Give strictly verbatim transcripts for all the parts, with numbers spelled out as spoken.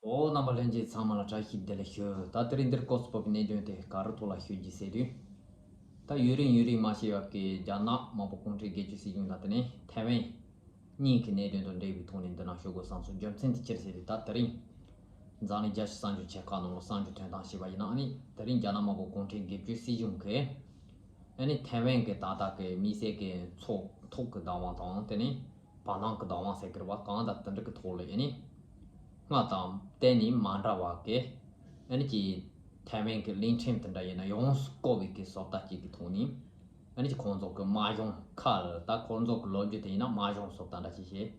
ཨོ། རྣམ་པ་ལྷན་རྒྱས་ཚང་མ་ལ་བཀྲ་ཤིས་བདེ་ལེགས་ཞུ། ད་དེ་རིང་འདིར་སྐབས་སུ་བབས་པའི་གནད་དོན་དེ་ག་རེ་ཐོག་ལ་ཞུ་རྒྱུ་ཟེར་དུས། ད་ཡུན་རིང་ཡུན་རིང་མ་ཞུས་པ་གི་རྒྱ་ནག་དམར་པོ་གུང་ཁྲན་སྒེར་གཅོད་སྲིད་གཞུང་དང་དེ་ནས་ཐའེ་ཝན་གཉིས་ཀྱི་གནད་དོན་དང་འབྲེལ་བའི་ཐོག་ནས་འདི་ན་ཞུ་དགོས་བསམ་སོང་། རྒྱུ་མཚན་དེ་ཅི་རེད་ཟེར་དུས། ད་དེ་རིང་འཛམ་གླིང་རྒྱལ་སྤྱི་གསར་འགྱུར་ཆེ་ཁག་ནང་ལ་གསར་འགྱུར་ཐོན་སྟངས་ཞུས་པ་ཡིན་ན། ཨ་ནི་དེ་རིང་རྒྱ་ནག་དམར་པོ་གུང་ཁྲན་སྒེར་གཅོད་སྲིད་གཞུང་གིས་ཨ་ནི་ཐའེ་ཝན་གྱི་ད་ལྟ་གི་དམིགས་བསལ་གྱི་མཚོ་ཐོག་གི་བདག་དབང་དང་དེ་ནས་བར་སྣང་གི་བདག་དབང་ཟེར་གི་རེད་པ། གང་ལྟར་དེ་འདྲ་གི་ཐོག་ལ་ཨ་ནི་སྔར་དང་གཏན་ནས་མ་འདྲ་བ་གི་ཨ་ནི་ཀྱི་ཐའེ་ཝན་གྱི་གླིང་ཕྲན་དེ་འདྲ་ཡིན་ན་ཡོངས་སུ་བསྐོར་བའི་གི་བཟོ་ལྟ་ཅིག་གི་ཐོག་ནས། ཨ་ནི་ཀྱི་ཁོང་ཚོ་གི་དམག་གཞུང་ཁ་ལ། ད་ཁོང་ཚོ་གི་ལོ་རྒྱུས་དེ་ཡིན་ན་དམག་གཞུང་བཟོ་ལྟ་འདྲ་ཅིག་བྱས།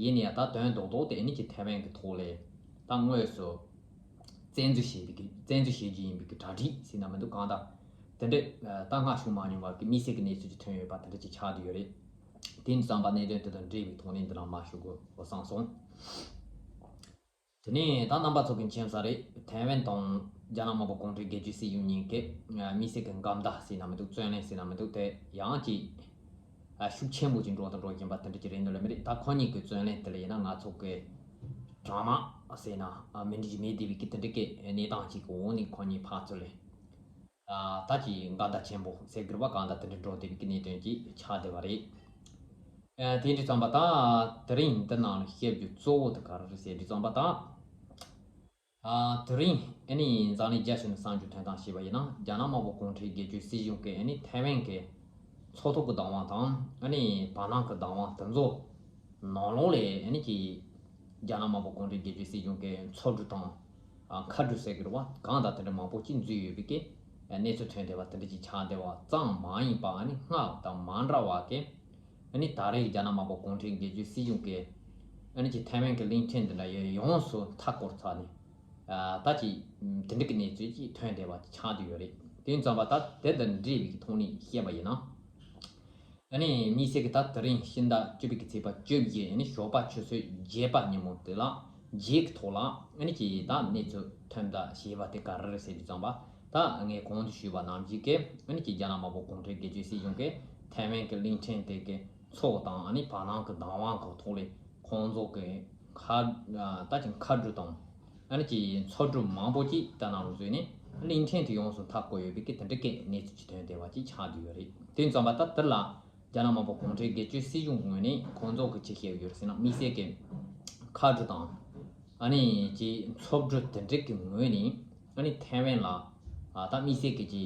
ཡིན་ནའི་ད་དོན་རྡོག་རྡོག་དེ་ཨ་ནི་ཀྱི་ཐའེ་ཝན་གི་ཐོག་ལ་ད་དངོས་སུ་བཙན་འཛུལ་བྱས་པའི་གི་བཙན་འཛུལ་བྱེད་རྒྱུ་ཡིན་པའི་གི་གྲ་སྒྲིག་ཟེར་ན་མི་འདུག། གང་ལྟར་དེ་འདྲ་ད་སྔ་བྱུང་མ་མྱོང་བ་གི་དམིགས་བསལ་གྱི་གནས་ཚུལ་ཅིག་ཐོན་ཡོད་པ་དེ་འདྲ་ཅིག་ཆགས་བསྡད་ཡོད་རེད། དེ་ཡིན་དུས་ཙམ་པ་གནད་དོན་དེ་དང་འབྲེལ་བའི་ཐོག་ནས་འདི་ལ་མར་ཞུ་དགོས་བསམ་སོང་། དེ་ནས་ད་རྣམ་པ་ཚོ་གི་མཁྱེན་གསལ་རེད། ཐའེ་ཝན་དང་རྒྱ་ནག་དམར་པོ་གུང་ཁྲན་སྒེར་གཅོད་སྲིད་གཞུང་གཉིས་ཀྱི་དམིགས་བསལ་གྱི་འགལ་ཟླ་ཟེར་ན་མི་འདུག། བརྩོན་ལེན་ཟེར་ན་མི་འདུག། དེ་ཡང་ཅིག་ཤུགས་ཆེན་པོ་ཅིག་འགྲོ་དང་འགྲོ་བཞིན་པ་དེ་འདྲ་ཅིག་རེད་འདུག་ལ། མི་རེད། ད་ཁོ་གཉིས་ཀྱི་བརྩོན་ལེན་དེ་ལ་ཡིན་ན་ང་ཚོ་གི་དྲང་མ་ཟེར་ན་མི་འགྲིག་མེད་བསྡད་པའི་གི་དེ་འདྲ་གི་གནས་སྟངས་ཅིག་གི་འོག་ནས་ཁོ་གཉིས་ཕར་ཚུར་ལ་ད་ཅིག་འགལ་ཟླ་ཆེན་པོ་ཟེར་དགོས་པ། གང་ལྟར་དེ་འདྲ་འགྲོ་བསྡད་པའི་གི་གནད་དོན་ཅིག་ཆགས་བསྡད་པ་རེད། ཨ། དེ་འདྲ་ཙམ་པ་ད་དེ་རིང་འདི་ནང་ལ་བཤད་རྒྱུ་གཙོ་བོ་དེ་ག་རེ་རེད་ཟེར་དུས་ཙམ་པ་ད། ཨ། དེ་རིང་ཨ་ནི་འཛམ་གླིང་རྒྱ་ཆེ་ནས་གསར་འགྱུར་ཐོན་སྟངས་ཞུས་པ་ཡིན་ན། རྒྱ་ནག་དམར་པོ་གུང་ཁྲན་སྒེར་གཅོད་སྲིད་གཞུང་གིས་ཨ་ནི་ཐའེ་ཝན་གྱི་མཚོ་ཐོག་གི་བདག་དབང་དང་ཨ་ནི་བར་སྣང་གི་བདག་དབང་དེ་ཚོ་ནང་ལོགས་ལ་ཨ་ནི་ཀྱི་རྒྱ་ནག་དམར་པོ་གུང་ཁྲན་སྒེར་གཅོད་སྲིད་གཞུང་གི་མཚོ་གྲུ་དང་། ཨ། མཁའ་གྲུ་ཟེར་གི་རེད་པ། གང་དང་དེ་འདྲ་མང་པོ་ཅིག་འཛུལ་ཡོད་པའི་གི་གནས་ཚུལ་ཐོན་བསྡད་པ་དེ་འདྲ་ཅིག་ཆགས་བསྡད་པ་ཙམ་མ་ཡིན་པ། ཨ་ནི་སྔར་དང་མ་འདྲ་བ་གི་ཨ་ནི་ད་རེས་རྒྱ་ནག་དམར་པོ་གུང་ཁྲན་སྒེར་གཅོད་སྲིད་གཞུང་གིས་ཨ་ནི་ཀྱི་ཐའེ་ཝན་གྱི་གླིང་ཕྲན་འདི་འདྲ་ཡོངས་སུ་མཐའ་བསྐོར་ཚར་ནས། ཨ། ད་ཅིག་དེ་འདྲ་གི་གནས་ཚུལ་ཅིག་ཐོན་བསྡད་པ་ཅིག་ཆགས་བསྡད་ཡོད་རེད། དེ་ཡིན་ཙམ་པ་ད་དེ་དང་འབྲེལ་བའི་གི་ཐོག་ནས་བཤད་པ་ཡིན་ན། ཨ་ནི་དམིགས་བསལ་གྱི་ད་དེ་རིང་ཕྱི་ཟླ་བཅུ་པའི་གི་ཚེས་པ་བཅོ་བརྒྱད། ཨ་ནི་ཞོགས་པ་ཆུ་ཚོད་བརྒྱད་པ་ཉིན་མོ་དེ་ལ་རྒྱའི་གི་ཐོག་ལ་ཨ་ནི་ཀྱི་ད་གནས་ཚུལ་ཐོན་བསྡད་ཞེས་པ་དེ་ག་རེ་རེད་ཟེར་དུས་ཙམ་པ། ད་ངས་གོང་དུ་ཞུས་པ་ནང་བཞིན་གྱི་ཨ་ནི་ཀྱི་རྒྱ་ནག་དམར་པོ་གུང་ཁྲན་སྒེར་གཅོད་སྲིད་གཞུང་གིས་ཐའེ་ཝན་གྱི་གླིང་ཕྲན་དེ་གི་མཚོ་དང་ཨ་ནི་བར་སྣང་གི་བདག་དབང་གི་ཐོག་ལས་ཁོང་ཚོ་གི་མཁའ་ད་ཀྱི་མཁའ་གྲུ་དང་། ཨ་ནི་ཀྱི་མཚོ་གྲུ་མང་པོ་ཅིག་ད་ནང་ལ་འཛུལ་ནས་གླིང་ཕྲན་དེ་ཡོངས་སུ་མཐའ་བསྐོར་ཡོད་པའི་གི་དེ་འདྲ་གི་གནས་ཚུལ་ཅིག་ཐོན་བསྡད་པ་ཅིག་ཆགས་བསྡད་ཡོད་རེད། དེ་ཙམ་པ་ད་དེ་ལ་རྒྱ་ནག་དམར་པོ་གུང་ཁྲན་སྒེར་གཅོད་སྲིད་གཞུང་ངོས་ནས་ཁོང་ཚོ་གི་ཅི་བཤད་ཡོད་ཟེར་ན། དམིགས་བསལ་གྱི་མཁའ་གྲུ་དང་ཨ་ནི་ཀྱི་མཚོ་གྲུ་དེ་འདྲ་གི་ངོས་ནས་ཨ་ནི་ཐའེ་ཝན་ལ་ཨ་ད་དམིགས་བསལ་གྱི་ཅི་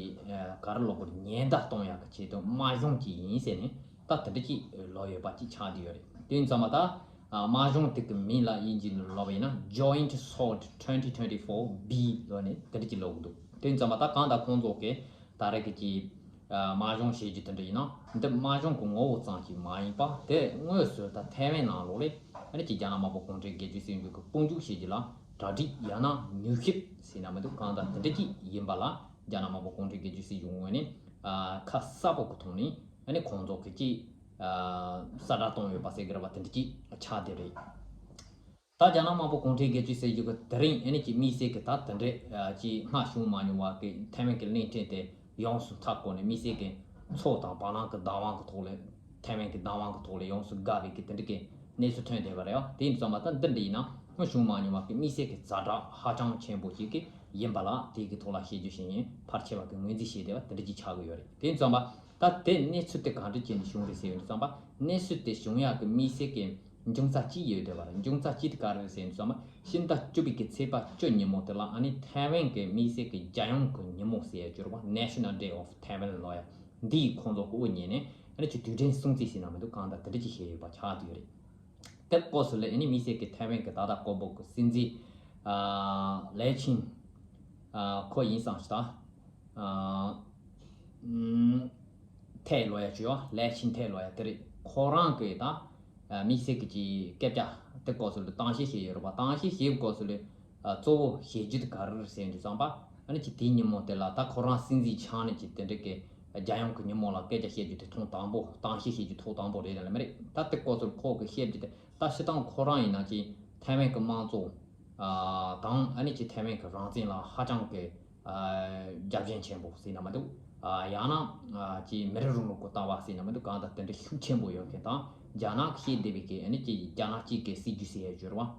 ག་རེ་ལབ་དགོས་རེད། ཉེན་བརྡ་གཏོང་ཡག་གི་ཆེད་དུ་དམག་གཞུང་ཅིག་ཡིན་ཟེར་ནས་ད་དེ་འདྲ་ཅིག་ལབ་ཡོད་པ་ཅིག་ཆགས་བསྡད་ཡོད་རེད། དེ་ཙམ་པ་ད་ཨ་དམག་གཞུང་དེ་གི་མིང་ལ་དབྱིན་ཇི་ནས་ལབ་པ་ཡིན་ན་Joint Sword twenty twenty-four B ལབ་ནས་དེ་འདྲ་ཅིག་ལབ་གི་འདུག། དེ་ཙམ་པ་ད་གང་ལྟར་ཁོང་ཚོ་གི་ད་རེས་ཀྱི་ཅིག་ཨ་དམག་སྦྱོང་བྱེད་རྒྱུ་དེ་འདྲ་ཡིན་ན། འདི་དམག་སྦྱོང་གི་ངོ་བོ་ཙམ་ཞིག་མ་ཡིན་པ། དེ་དངོས་སུ་ད་ཐའེ་ཝན་ནང་ལོགས་ལ་ཨ་ནི་ཅིག་རྒྱ་ནག་དམར་པོ་གུང་ཁྲན་སྒེར་གཅོད་སྲིད་གཞུང་གི་དཔུང་འཇུག་བྱེད་རྒྱུ་ལ་གྲ་སྒྲིག་ཡང་ན་མྱུལ་ཞིབ་ཟེར་ན་མི་འདུག། གང་ལྟར་དེ་འདྲ་ཅིག་ཡིན་པ་ལ་རྒྱ་ནག་དམར་པོ་གུང་ཁྲན་སྒེར་གཅོད་སྲིད་གཞུང་ངོས་ནས་ཨ་ཁ་གསལ་པོ་གི་ཐོག་ནས་ཨ་ནི་ཁོང་ཚོ་གི་ཅིག་ཨ་གསལ་བསྒྲགས་བཏང་ཡོད་པ་ཟེར་གི་རེད་པ། དེ་འདྲ་ཅིག་ཆགས་བསྡད་རེད། ད་རྒྱ་ནག་དམར་པོ་གུང་ཁྲན་སྒེར་གཅོད་སྲིད་གཞུང་གི་དེ་རིང་ཨ་ནི་ཀྱི་དམིགས་བསལ་གྱི་ད་དེ་འདྲའི་ཨ་ཅིག་སྔར་བྱུང་མ་མྱོང་བ་གི་ཐའེ་ཝན་གྱི་གླིང་ཕྲན་དེ་ཡོངས་སུ་མཐའ་བསྐོར་ནས། དམིགས་བསལ་གྱི་མཚོ་དང་བར་སྣང་གི་བདག་དབང་གི་ཐོག་ལས། ཐའེ་ཝན་གྱི་བདག་དབང་གི་ཐོག་ལས་ཡོངས་སུ་བཀག་པའི་གི་དེ་འདྲ་གི་གནས་ཚུལ་ཐོན་བསྡད་པ་རེད་བ། དེ་ཡིན་ཙང་མ་ད་འདི་འདྲ་ཡིན་ན་སྔར་བྱུང་མ་མྱོང་བ་གི་དམིགས་བསལ་གྱི་ཛ་དྲག་ཧ་ཅང་ཆེན་པོ་ཞིག་གི་ཡིན་པ་ལ། དེ་གི་ཐོག་ལ་བཤད་རྒྱུ་ཞིག་ཡིན། ཕལ་ཆེ་བ་གི་ངོས་འཛིན་བྱས་བསྡད་པ་དེ་འདྲ་ཅིག་ཆགས་ཀྱི་ཡོད་རེད། དེ་ཡིན་ཙང་མ། ད་དེ་གནས་ཚུལ་དེ་ག་འདྲ་བྱས་ནས་བྱུང་རེད་ཟེར་ཡོང་དུས་ཙམ་པ། གནས་ཚུལ་དེ་བྱུང་ཡག་གི་དམིགས་བསལ་གྱི་འབྱུང་རྩ་གཅིག་ཡོད་བསྡད་པ་རེད། འབྱུང་རྩ་གཅིག་དེ་ག་རེ་རེད་ཟེར་ཡོང་དུས་ཙམ་པ། ཕྱི་ཟླ་བཅུ་པའི་གི་ཚེས་པ་བཅུ་ཉིན་མོ་དེ་ལ་ཨ་ནི་ཐའེ་ཝན་གྱི་དམིགས་བསལ་གྱི་རྒྱལ་ཡོངས་ཀྱི་ཉིན་མོ་ཟེར་ཡ་ཅིག་ཡོད་རེད་པ། National Day of Taiwan ལབ་ཡ། འདིའི་ཁོང་ཚོ་གི་དབུ་བརྙེས་ནས་ཨ་ནི་ཅིག་དུས་དྲན་སྲུང་བརྩི་ཟེར་ན་མི་འདུག། གང་ལྟར་དེ་འདྲ་ཅིག་བྱས་ཡོད་པ་ཆགས་བསྡད་ཡོད་རེད། དེ་སྐབས་སུ་ལ་ཨ་ནི་དམིགས་བསལ་གྱི་ཐའེ་ཝན་གྱི་ད་ལྟ་བཀོད་པའི་གི་སྲིད་འཛིན་ཨ་ལའེ་ཆིང་ཨ་ཁོ་ཡིན་བསམ་ཞིག་ད། ཨ་ཨུམ་ཐའེ་ལབ་ཡ་ཅིག་ཡོད། ལའེ་ཆིང་ཐའེ་ལབ་ཡ་དེ་རེད། ཁོ་རང་གི་ད་ཨ་དམིགས་བསལ་གྱི་ཅིག་སྐད་ཆ་དེ་སྐབས་སུ་ལ་གཏམ་བཤད་བྱས་ཡོད་རེད་པ། གཏམ་བཤད་བྱས་པའི་སྐབས་སུ་ལ་ཨ་གཙོ་བོ་བཤད་རྒྱུ་དེ་ག་རེ་རེད་ཟེར་དུས་ཙམ་པ། ཨ་ནི་ཅིག་དེའི་ཉིན་མོ་དེ་ལ་ད་ཁོ་རང་སྲིད་འཛིན་ཆགས་ནས་ཅིག་དེ་འདྲ་གི་རྒྱལ་ཡོངས་ཀྱི་ཉིན་མོ་ལ་སྐད་ཆ་བཤད་རྒྱུ་དེ་ཐེངས་དང་པོ། གཏམ་བཤད་བཤད་རྒྱུ་ཐེངས་དང་པོ་རེད་ལ་མི་རེད། ད་དེ་སྐབས་སུ་ཁོ་གི་བཤད་རྒྱུ་དེ། ད་སྤྱིར་བཏང་ཁོ་རང་ཡིན་ན་ཅིག་ཐའེ་ཝན་གྱི་དམངས་གཙོ་ཨ་དང་ཨ་ནི་ཅིག་ཐའེ་ཝན་གྱི་རང་བཙན་ལ་ཧ་ཅང་གི་ཨ་རྒྱབ་ཆེན་ཆེན་པོ་ཟེར་ན་མི་འདུག། ཨ་ཡང་ན་ཨ་ཅིག་མི་རིགས་རིང་ལུགས་ཀྱི་ལྟ་བ་ཟེར་ན་མི་འདུག། གང་ལྟར་དེ་འདྲ་ཤུགས་ཆེན་པོ་ཡོད་མཁན་དང་། རྒྱ་ནག་གིས་བཤད་བསྡད་པའི་གི་ཨ་ནི་ཅིག་རྒྱ་ནག་གཅིག་གི་སྲིད་ཇུས་ཟེར་ཡ་ཅིག་ཡོད་རེད་པ།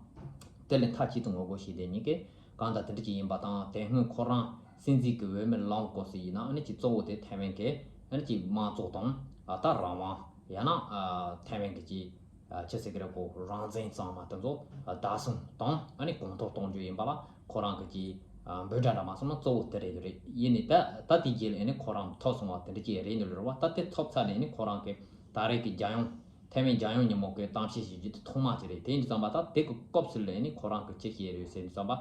དེ་ལས་མཐའ་གཅིག་ཏུ་ངོ་རྒོལ་བྱས་བསྡད་མཁན་གྱི་གང་དང་དེ་འདྲ་ཅིག་ཡིན་པ་དང་། དེ་སྔོན་ཁོ་རང་སྲིད་འཛིན་གྱི་འོས་མི་ལངས་སྐབས་སུ་ཡིན་ན་ཨ་ནི་ཅིག་གཙོ་བོ་དེ་ཐའེ་ཝན་གྱི་ཨ་ནི་ཅིག་དམངས་གཙོ་དང་ཨ་ད་རང་དབང་ཡང་ན་ཨ་ཐའེ་ཝན་གྱི་ཅིག་ཨ་ཆི་ཟེར་གི་རེད་གོ་རང་བཙན་གཙང་མ་དེ་ཚོ་ཨ་བདག་བཟུང་དང་ཨ་ནི་གོང་མཐོར་གཏོང་རྒྱུ་ཡིན་པ་ལ་ཁོ་རང་གི་ཅིག་ཨ་འབོད་སྒྲ་འདྲ་མ་སོང་ན་གཙོ་བོ་དེ་རེད་ཀྱི་རེད། ཡིན་ནའི་ད་ད་དེ་རྗེས་ལ་ཨ་ནི་ཁོ་རང་ཐོབ་སོང་བ་དེ་འདྲ་ཅིག་རེད་འདུག་རེད་བ། ད་དེ་ཐོབ་ཚར་ནས་ཨ་ནི་ཁོ་རང་གི་ད་རེས་ཀྱི་རྒྱལ་ཡོངས་ཐའེ་ཝན་རྒྱལ་ཡོངས་ཉིན་མོ་གི་གཏམ་བཤད་བྱེད་རྒྱུ་དེ་ཐོག་མ་ཅིག་རེད། དེ་ཡིན་དུས་ཙམ་པ་ད་དེ་གི་སྐབས་སུ་ལ་ཨ་ནི་ཁོ་རང་གི་ཅི་བཤད་རེད་ཟེར་དུས་ཙམ་པ།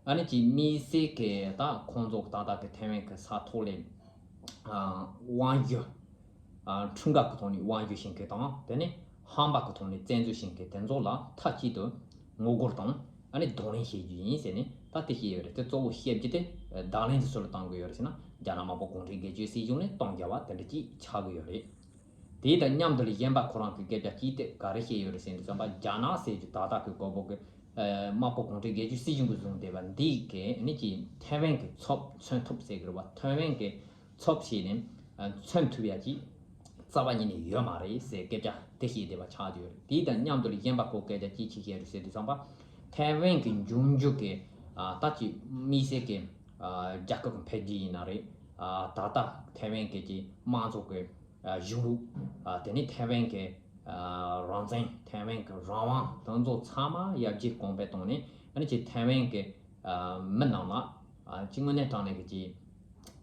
ཨ་ནི་ཅིག་དམིགས་བསལ་གྱི་ད་ཁོང་ཚོ་ད་ལྟ་གི་ཐའེ་ཝན་གྱི་ས་ཐོག་ལས་ཨ་དབང་སྒྱུར་ཨ་ཁྲིམས་འགལ་གྱི་ཐོག་ནས་དབང་སྒྱུར་བྱེད་མཁན་དང་། དེ་ནས་ཧམ་པ་གྱི་ཐོག་ནས་བཙན་འཛུལ་བྱེད་མཁན་དེ་ཚོ་ལ་མཐའ་གཅིག་ཏུ་ངོ་རྒོལ་དང་ཨ་ནི་གདོང་ལེན་བྱེད་རྒྱུ་ཡིན་ཟེར་ནས་ད་དེ་བཤད་ཡོད་རེད། དེ་གཙོ་བོ་བཤད་རྒྱུ་དེ་བརྡ་ལན་དེ་སུ་ལ་བཏང་དགོས་ཡོད་རེད་ཟེར་ན། རྒྱ་ནག་དམར་པོ་གུང་ཁྲན་སྒེར་གཅོད་སྲིད་གཞུང་ནས་གཏོང་རྒྱ་བ་དེ་འདྲ་ཅིག་ཆགས་ཀྱི་ཡོད་རེད། དེ་དང་མཉམ་དུ་ལ་གཞན་པ་ཁོ་རང་གི་སྐད་ཆ་གཅིག་དེ་ག་རེ་བཤད་ཡོད་རེད་ཟེར་དུས་ཙམ་པ། རྒྱ་ནག་ཟེར་རྒྱུ་ད་ལྟ་གི་གོ་བོ་གི་ཨ་དམར་པོ་གུང་ཁྲན་སྒེར་གཅོད་སྲིད་གཞུང་གིས་བཟུང་བསྡད་པ་འདི་གི་ཨ་ནི་ཅིག་ཐའེ་ཝན་གྱི་ཚབ་མཚོན་ཐུབ་ཟེར་གི་རེད་བ། ཐའེ་ཝན་གྱི་ཚབ་བྱས་ནས་ཨ་མཚོན་ཐུབ་ཡ་ཅིག་རྩ་བ་ཉིད་ནས་ཡོད་མ་རེད་ཟེར་སྐད་ཆ་དེ་བཤད་བསྡད་པ་ཆགས་བསྡད་ཡོད་རེད། དེ་དང་མཉམ་དུ་ལ་གཞན་པ་ཁོ་སྐད་ཆ་གཅིག་ཅིག་བཤད་རེད་ཟེར་དུས་ཙམ་པ། ཐའེ་ཝན་གྱི་འབྱུང་འགྱུར་གྱི་ཨ་ད་ཅིག་དམིགས་བསལ་གྱི་ཨ་རྒྱལ་ཁབ་ཀྱི་འཕེལ་རྒྱས་ཡིན་ན་རེད། ཨ་ད་ལྟ་ཐའེ་ཝན་གྱི་ཅིག་དམངས་གཙོ་གི་ཨ་གཞུང་ལུགས། ཨ་དེ་ནས་ཐའེ་ཝན་གྱི་ཨ་རང་བཙན། ཐའེ་ཝན་གྱི་རང་དབང་དེ་ཚོ་ཚང་མ་ཡར་རྒྱས་གོང་འཕེལ་བཏང་ནས་ཨ་ནི་ཅིག་ཐའེ་ཝན་གྱི་ཨ་མི་རྣམས་ལ་ཨ་ཅིག་དངོས་གནས་དྲང་གནས་ཀྱི་ཅིག་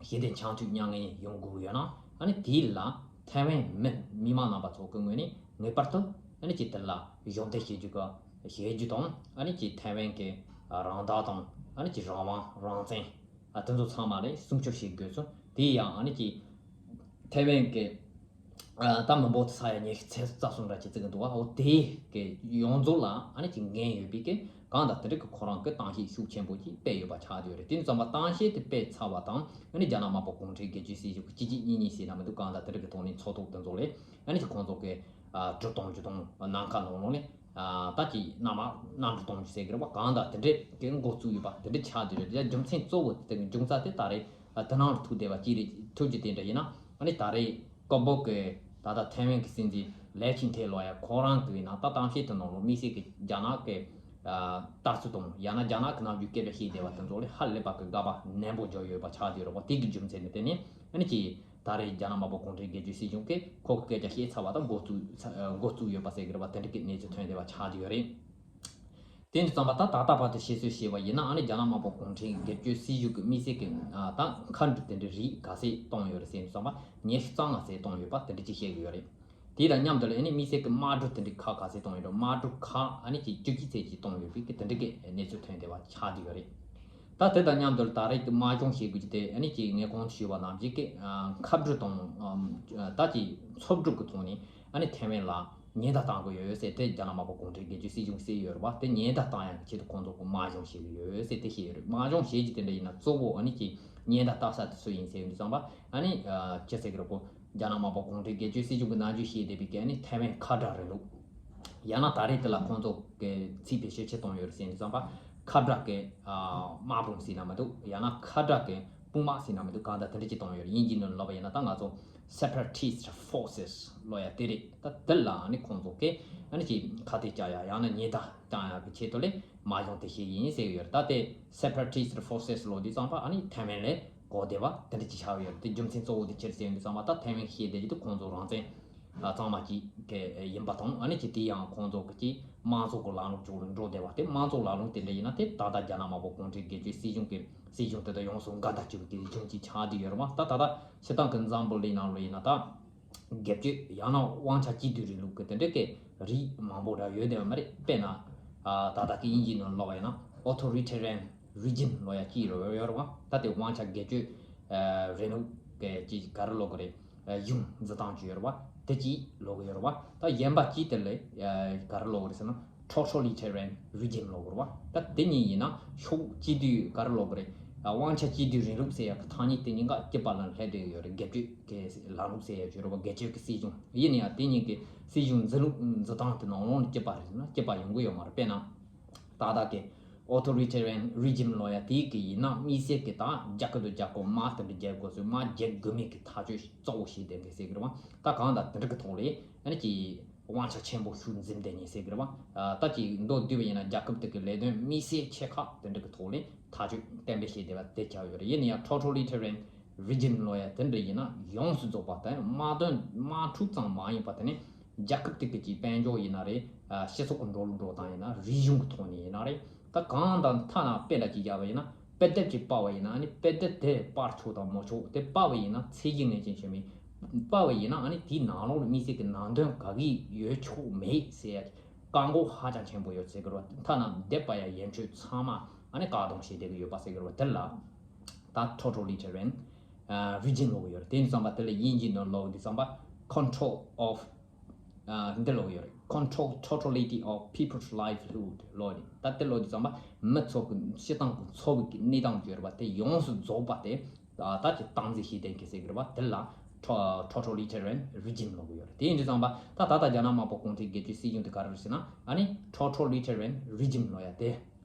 ཞི་བདེ་འཆམ་མཐུན་མྱ་ངན་ཡོང་དགོས་ཡོད་ན། ཨ་ནི་དེ་ལ་ཐའེ་ཝན་མི་མི་མང་རྣམ་པ་ཚོ་གི་ངོས་ནས་ངེས་པར་དུ་ཨ་ནི་ཅིག་དེ་ལ་གཞོགས་འདེགས་བྱེད་རྒྱུ་གི་བྱེད་རྒྱུ་དང་། ཨ་ནི་ཅིག་ཐའེ་ཝན་གྱི་ཨ་རང་བདག་དང་། ཨ་ནི་ཅིག་རང་དབང་རང་བཙན། ཨ་དེ་ཚོ་ཚང་མ་ལ་སྲུང་སྐྱོབ་བྱེད་དགོས་སོ། དེ་ཡང་ཨ་ནི་ཅིག་ཐའེ་ཝན་གྱི་ཨ་ད་མི་འབོར་དེ་ས་ཡ་ཉི་ཤུ་ཚེ་རྩ་གསུམ་འདྲ་ཅིག་བརྩི་གི་འདུག་བ། འོ་དེ་གི་ཡོངས་རྫོགས་ལ་ཨ་ནི་ཅིག་འགན་ཡོད་པའི་གི་གང་ལྟར་དེ་འདྲ་གི་ཁོ་རང་གི་གཏམ་བཤད་ཤུགས་ཆེན་པོ་ཅིག་སྤེལ་ཡོད་པ་ཆགས་བསྡད་ཡོད་རེད། དེ་ནི་ཙམ་པ་གཏམ་བཤད་དེ་སྤེལ་ཚར་བ་དང་ཨ་ནི་རྒྱ་ནག་དམར་པོ་གུང་ཁྲན་སྒེར་གཅོད་སྲིད་གཞུང་གི་སྤྱི་ཁྱབ་གཉིས་གཉིས་ཟེར་ན་མི་འདུག་གང་ལྟར་དེ་འདྲ་གི་ཐོག་ནས་ཚོགས་ཐོག་དེ་ཚོ་ལས་ཨ་ནི་ཅིག་ཁོང་ཚོ་གི་ཨ་གྲུ་གཏོང་རྒྱུ་དང་ནམ་མཁའ་ནང་ལོགས་ནས། ཨ་ད་ཅིག་གནམ་གནམ་གྲུ་གཏོང་རྒྱུ་ཟེར་གི་རེད་བ། གང་ལྟར་དེ་འདྲས་ཀྱི་འགོ་བཙུགས་ཡོད་པ་དེ་འདྲས་ཆགས་བསྡད་ཡོད་རེད། ཡ་རྒྱུ་མཚན་གཙོ་བོ་དེ་འབྱུང་རྩ་དེ་ད་རེས་ཨ་དེ་ནང་ལ་ཐུག་བསྡད་པ་ཅིག་རེད། ཐུག་རྒྱུ་དེ་འདྲ་ཡིན་ན་ཨ་ནི་ད་རེས་ཀོ་བོ་གི་ད་ལྟ་ཐའེ་ཝན་གི་སྲིད་འཛིན་ལའེ་ཆིང་ཐེ་ལོ་ཡ་ཁོ་རང་གི་ཡིན་ན་ད་གཏམ་བཤད་དེ་ནང་ལོགས་དམིགས་བསལ་གི་རྒྱ་ནག་གི་ཨ་ལྟ་ཚུལ་དང་ཡང་ན་རྒྱ་ནག་གི་ནམ་རྒྱུན་སྐད་ཆ་བཤད་བསྡད་པ་དེ་ཚོ་ལས་ཧ་ལས་པ་གི་དགག་པ་ནན་པོ་བརྒྱབ་ཡོད་པ་ཆགས་བསྡད་ཡོད་རེད་བ། དེ་གི་རྒྱུ་མཚན་ནི་དེ་ནི་ཨ་ནི་ཅིག་ད་རེས་རྒྱ་ནག་དམར་པོ་གུང་ཁྲན་སྒེར་གཅོད་སྲིད་གཞུང་གིས་ཁོ་གི་སྐད་ཆ་བཤད་ཚར་བ་དང་འགོ་བཙུགས་ཚ་འགོ་བཙུགས་ཡོད་པ་ཟེར་གི་རེད་བ། དེ་འདྲ་གི་གནས་ཚུལ་ཐོན་བསྡད་པ་ཆགས་བསྡད་ཡོད་རེད། དེ་འདྲ་ཙམ་པ་ད་ད་ལྟ་བར་དུ་བཤད་སྲོལ་བྱས་པ་ཡིན་ན་ཨ་ནི་རྒྱ་ནག་དམར་པོ་གུང་ཁྲན་སྒེར་གཅོད་སྲིད་གཞུང་གི་དམིགས་བསལ་གི་ཨ་ད་མཁའ་འགྲུལ་དེ་འདྲའི་རིགས་ག་ཚད་གཏོང་ཡོད་རེད་ཟེར་ཙམ་པ་ཉི་ཤུ་རྩ་ལྔ་ཙམ་གཏོང་ཡོད་པ་དེ་འདྲ་ཅིག་བཤད་གི་ཡོད་རེད། དེ་དང་མཉམ་དུ་ལ་ཨ་ནི་དམིགས་བསལ་གི་དམག་གྲུ་དེ་འདྲའི་ཁག་ག་ཚད་གཏོང་ཡོད་རེད། དམག་གྲུ་ཁག་ཨ་ནི་ཅིག་བཅུ་གཅིག་ཙམ་ཅིག་གཏོང་ཡོད་པའི་གི་དེ་འདྲ་གི་གནས་ཚུལ་ཐོན་བསྡད་པ་ཆགས་བསྡད་ཡོད་རེད། ད་དེ་དང་མཉམ་དུ་ད་རེས་ཀྱི་དམག་སྦྱོང་བྱེད་དགོས་ཀྱི་དེ་ཨ་ནི་ཅིག་ངས་གོང་དུ་ཞུས་པ་ནང་བཞིན་གྱི་ཨ་ཁ་བསྒྲུབ་དང་ཨ་ད་ཅིག་འཚོ་བསྒྲུབ་ཀྱི་ཐོག་ནས་ཨ་ནི་ཐའེ་ཝན་ལ་ཉེན་བརྡ་བཏང་དགོས་ཡོད་ཟེར་དེ་རྒྱ་ནག་དམར་པོ་གུང་ཁྲན་སྒེར་གཅོད་སྲིད་གཞུང་གིས་ཟེར་ཡོད་རེད་བ། དེ་ཉེན་བརྡ་བཏང་ཡག་གི་ཆེད་དུ་ཁོང་ཚོ་གི་དམག་སྦྱོང་བྱེད་ཀྱི་ཡོད་ཟེར་དེ་བཤད་ཡོད་རེད། དམག་སྦྱོང་བྱེད་ཀྱི་དེ་འདྲ་ཡིན་ན་གཙོ་བོ་ཨ་ནི་ཅིག་ཉེན་བརྡ་བཏང་ས་དེ་སུ་ཡིན་ཟེར་ཡོང་དུས་ཙམ་པ་ཨ་ནི་ཅི་ཟེར་གི་རེད་གོ་རྒྱ་ནག་དམར་པོ་གུང་ཁྲན་སྒེར་གཅོད་སྲིད་གཞུང་གི་ནང་འཇུག་བྱས་བསྡད་པའི་གི་ཨ་ནི་ཐའེ་ཝན་ཁ་བྲལ་རིང་ལུགས། ཡང་ན་ད་རེས་དེ་ལ་ཁོང་ཚོ་གི་ཚིག་བེད་སྤྱོད་ཅི་གཏོང་ཡོད་རེད་ཟེར་ཡོང་དུས་ཙམ་པ། ཁ་བྲལ་གི་ཨ་དམག་དཔུང་ཟེར་ན་མི་འདུག་ཡང་ན་ཁ་བྲལ་གི་དཔུང་དམག་ཟེར་ན་མི་འདུག་གང་ལྟར་དེ་འདྲ་ཅིག་གཏོང་ཡོད་རེད། དབྱིན་ཇིའི་ནང་ལབ་པ་ཡིན་ན་ད་ང་ཚོ་separatist forces ལབ་ཡ་དེ་རེད། ད་དེ་ལ་ཨ་ནི་ཁོང་ཚོ་གི་ཨ་ནི་ཅིག་ཁ་གཏད་བཅག་ཡ་ཡང་ན་ཉེན་བརྡ་བཏང་ཡ་གི་ཆེད་དུ་ལས་དམག་སྦྱོང་དེ་བྱས་ཡིན་ཟེར་གི་ཡོད་རེད། ད་དེ་separatist forces ལབ་དུས་ཙམ་པ་ཨ་ནི་ཐའེ་ཝན་ལ་གོ་བདེ་བ་དེ་འདྲ་ཅིག་ཆགས་ཡོད་རེད། དེ་རྒྱུ་མཚན་གཙོ་བོ་དེ་ཅི་རེད་ཟེར་ཡོང་དུས་ཙམ་པ་ད་ཐའེ་ཝན་གི་བཤད་བསྡད་རྒྱུ་དེ་ཁོང་ཚོ་རང་བཙན་ཨ་གཙང་མ་ཅིག་གི་ཡིན་པ་དང་། ཨ་ནི་ཅིག་དེ་ཡང་ཁོང་ཚོ་གི་ཅིག་དམངས་གཙོ་གི་ལམ་ལུགས་ཕྱོགས་ལ་འགྲོ་བསྡད་པ་དེ། དམངས་གཙོ་ལམ་ལུགས་དེ་འདྲ་ཡིན་ན་དེ་ད་ལྟ་རྒྱ་ནག་དམར་པོ་གུང་ཁྲན་སྒེར་གཅོད་སྲིད་གཞུང་གི་སྲིད་གཞུང་དེ་དང་ཡོངས་སུ་འགལ་ཟླ་བྱེད་པའི་གི་གཞུང་ཅིག་ཆགས་བསྡད་ཡོད་རེད་བ། ད་ད་ལྟ་སྤྱིར་བཏང་གི་འཛམ་བུ་གླིང་ནང་ལོགས་ཡིན་ན་ད་སྒེར་གཅོད་ཡང་ན་དབང་ཆ་གཅིག་སྡུད་རིང་ལུགས་གི་དེ་འདྲ་གི་རིགས་མང་པོ་འདྲ་ཡོད་བསྡད་པ་མ་རེད། དཔེར་ན་ཨ་ད་ལྟ་གི་དབྱིན་ཇིའི་ནང་ལབ་པ་ཡིན་ན་authoritarian regime ལབ་ཡ་ཅིག་ཡོད་རེད་བ། ད་དེ་དབང་ཆ་སྒེར་གཅོད་ཨ་རིང་ལུགས་གི་ཅིག་ག་རེ་ལབ་དགོས་རེད། གཞུང་འཛིན་སྟངས་ཅིག་ཡོད་རེད་བ། དེ་ཅིག་ལབ་ཀྱི་ཡོད་རེད་བ། ད་གཞན་པ་ཅིག་དེ་ལ་ག་རེ་ལབ་ཀྱི་རེད་ཟེར་ན་totalitarian regime ལབ་ཀྱི་རེད་བ། ད་དེ་གཉིས་ཡིན་ན་ཕྱོགས་གཅིག་སྡུད་ག་རེ་ལབ་ཀྱི་རེད། དབང་ཆ་གཅིག་སྡུད་རིང་ལུགས་ཟེར་ཡག་གི་ཐ་སྙད་དེ་གཉིས་ཀ་གཅིག་པ་ལ་སླེབས་བསྡད་ཡོད་རེད། སྒེར་གཅོད་ཀྱི་ལམ་ལུགས་ཟེར་ཡག་ཅིག་ཡོད་རེད་བ། སྒེར་གཅོད་ཀྱི་སྲིད་གཞུང་ཡིན་ན་ཡང་དེ་གཉིས་ཀྱི་སྲིད་གཞུང་འཛིན་ལུགས་འཛིན་སྟངས་དེ་ནང་ལོགས་ནས་གཅིག་པ་རེད་ཟེར་ན་གཅིག་པ་ཡོང་གི་ཡོད་མ་རེད། དཔེར་ན། ཏག་ཏག་གི་authoritarian regime ལབ་ཡ་དེ་གི་ཡིན་ན་དམིགས་བསལ་གི་ད་རྒྱ་སྐད་དུ་རྒྱ་སྐད་དམག་དེ་འདྲ་རྒྱག་དགོས་ཚུལ་དམག་རྒྱག་དགོས་མིན་གི་ཐག་གཅོད་གཙོ་བོ་བྱས་བསྡད་མཁན་ཟེར་གི་རེད་བ། ད་གང་ལྟར་དེ་འདྲ་གི་ཐོག་ལས་ཨ་ནི་ཅིག་ དབང་ཆ་ཆེན་པོ་ཞིག་འཛིན་བསྡད་ཉེན་ཟེར་གི་རེད་བ། ད་ཅིག་མདོར་བསྡུས་པ་ཡིན་ན་རྒྱལ་ཁབ་དེ་གི་ལས་དོན་དམིགས་བསལ་ཆེ་ཁག་དེ་འདྲ་གི་ཐོག་ནས་ཐག་གཅོད་གཏན་འབེབས་བྱས་བསྡད་པ་དེ་ཆགས་ཡོད་རེད། ཡིན་ན་ཡང་totalitarian regime ལོ་ཡ་དེ་འདྲ་ཡིན་ན་ཡོངས་སུ་རྫོགས་པ་དེ་དམག་དོན་དམག་འཁྲུག་ཙམ་མ་ཡིན་པ་དེ་ནི་རྒྱལ་ཁབ་དེ་གི་ཅིག་དཔལ་འབྱོར་ཡིན་ན་རེད། སྤྱི་ཚོགས་ཀྱི་འགྲོ་ལུགས་འགྲོ་སྟངས་ཡིན་ན་རིག་གཞུང་གི་ཐོག་ནས་ཡིན་ན་རེད། ད་གང་དང་ཐ་ན་དཔེ་འདྲ་ཅིག་བརྒྱབ་པ་ཡིན་ན་དཔེ་དེབ་ཅིག་པར་བ་ཡིན་ན་ཨ་ནི་དཔེ་དེབ་དེ་པར་ཆོག་དང་མ་ཆོག་དེ་པར་བ་ཡིན་ན་ཚད་གཞི་ངེས་ཅན་ཆེ་མིན་པར་བ་ཡིན་ན་ཨ་ནི་དེའི་ནང་ལོགས་ལ་དམིགས་བསལ་གྱི་ནང་དོན་ག་གི་ཡོད་ཆོག་མེད་ཟེར་ཡ་བཀག་འགོག་ཧ་ཅང་ཆེན་པོ་ཡོད་ཟེར་གི་རེད་བ། ཐ་ན་འདས་པ་ཡ་ཡན་ཆོད་ཚང་མ་ཨ་ནི་བཀག་སྡོམ་བྱས་བསྡད་གི་ཡོད་པ་ཟེར་གི་རེད་བ། དེ་ལ་ད་totalitarian regime ལབ་གི་ཡོད་རེད། དེ་ཡིན་དུས་ཙམ་པ་དེ་ལ་དབྱིན་ཇིའི་ནང་ལབ་དུས་ཙམ་པ་control of འདི་ལབ་ཡོད་རེད། Control totality of people's livelihood ལབ་རེད། ད་དེ་ལབ་དུས་ཙམ་པ་མི་ཚོ་གི་སྤྱི་བཏང་གི་འཚོ་བའི་གི་གནས་སྟངས་ཡོད་རེད་པ། དེ་ཡོངས་སུ་རྫོགས་པ་དེ་ད་ཅི་སྟངས་འཛིན་བྱེད་བསྡད་མཁན་ཟེར་གི་རེད་པ། དེ་ལ་totalitarian regime ལབ་གི་ཡོད་རེད། དེ་ཡིན་དུས་ཙམ་པ་ད་ད་ལྟ་རྒྱ་ནག་དམར་པོ་གུང་ཁྲན་སྒེར་གཅོད་སྲིད་གཞུང་དེ་ག་རེ་རེད་ཟེར་ན་ཨ་ནི་totalitarian regime ལབ་ཡ་དེ།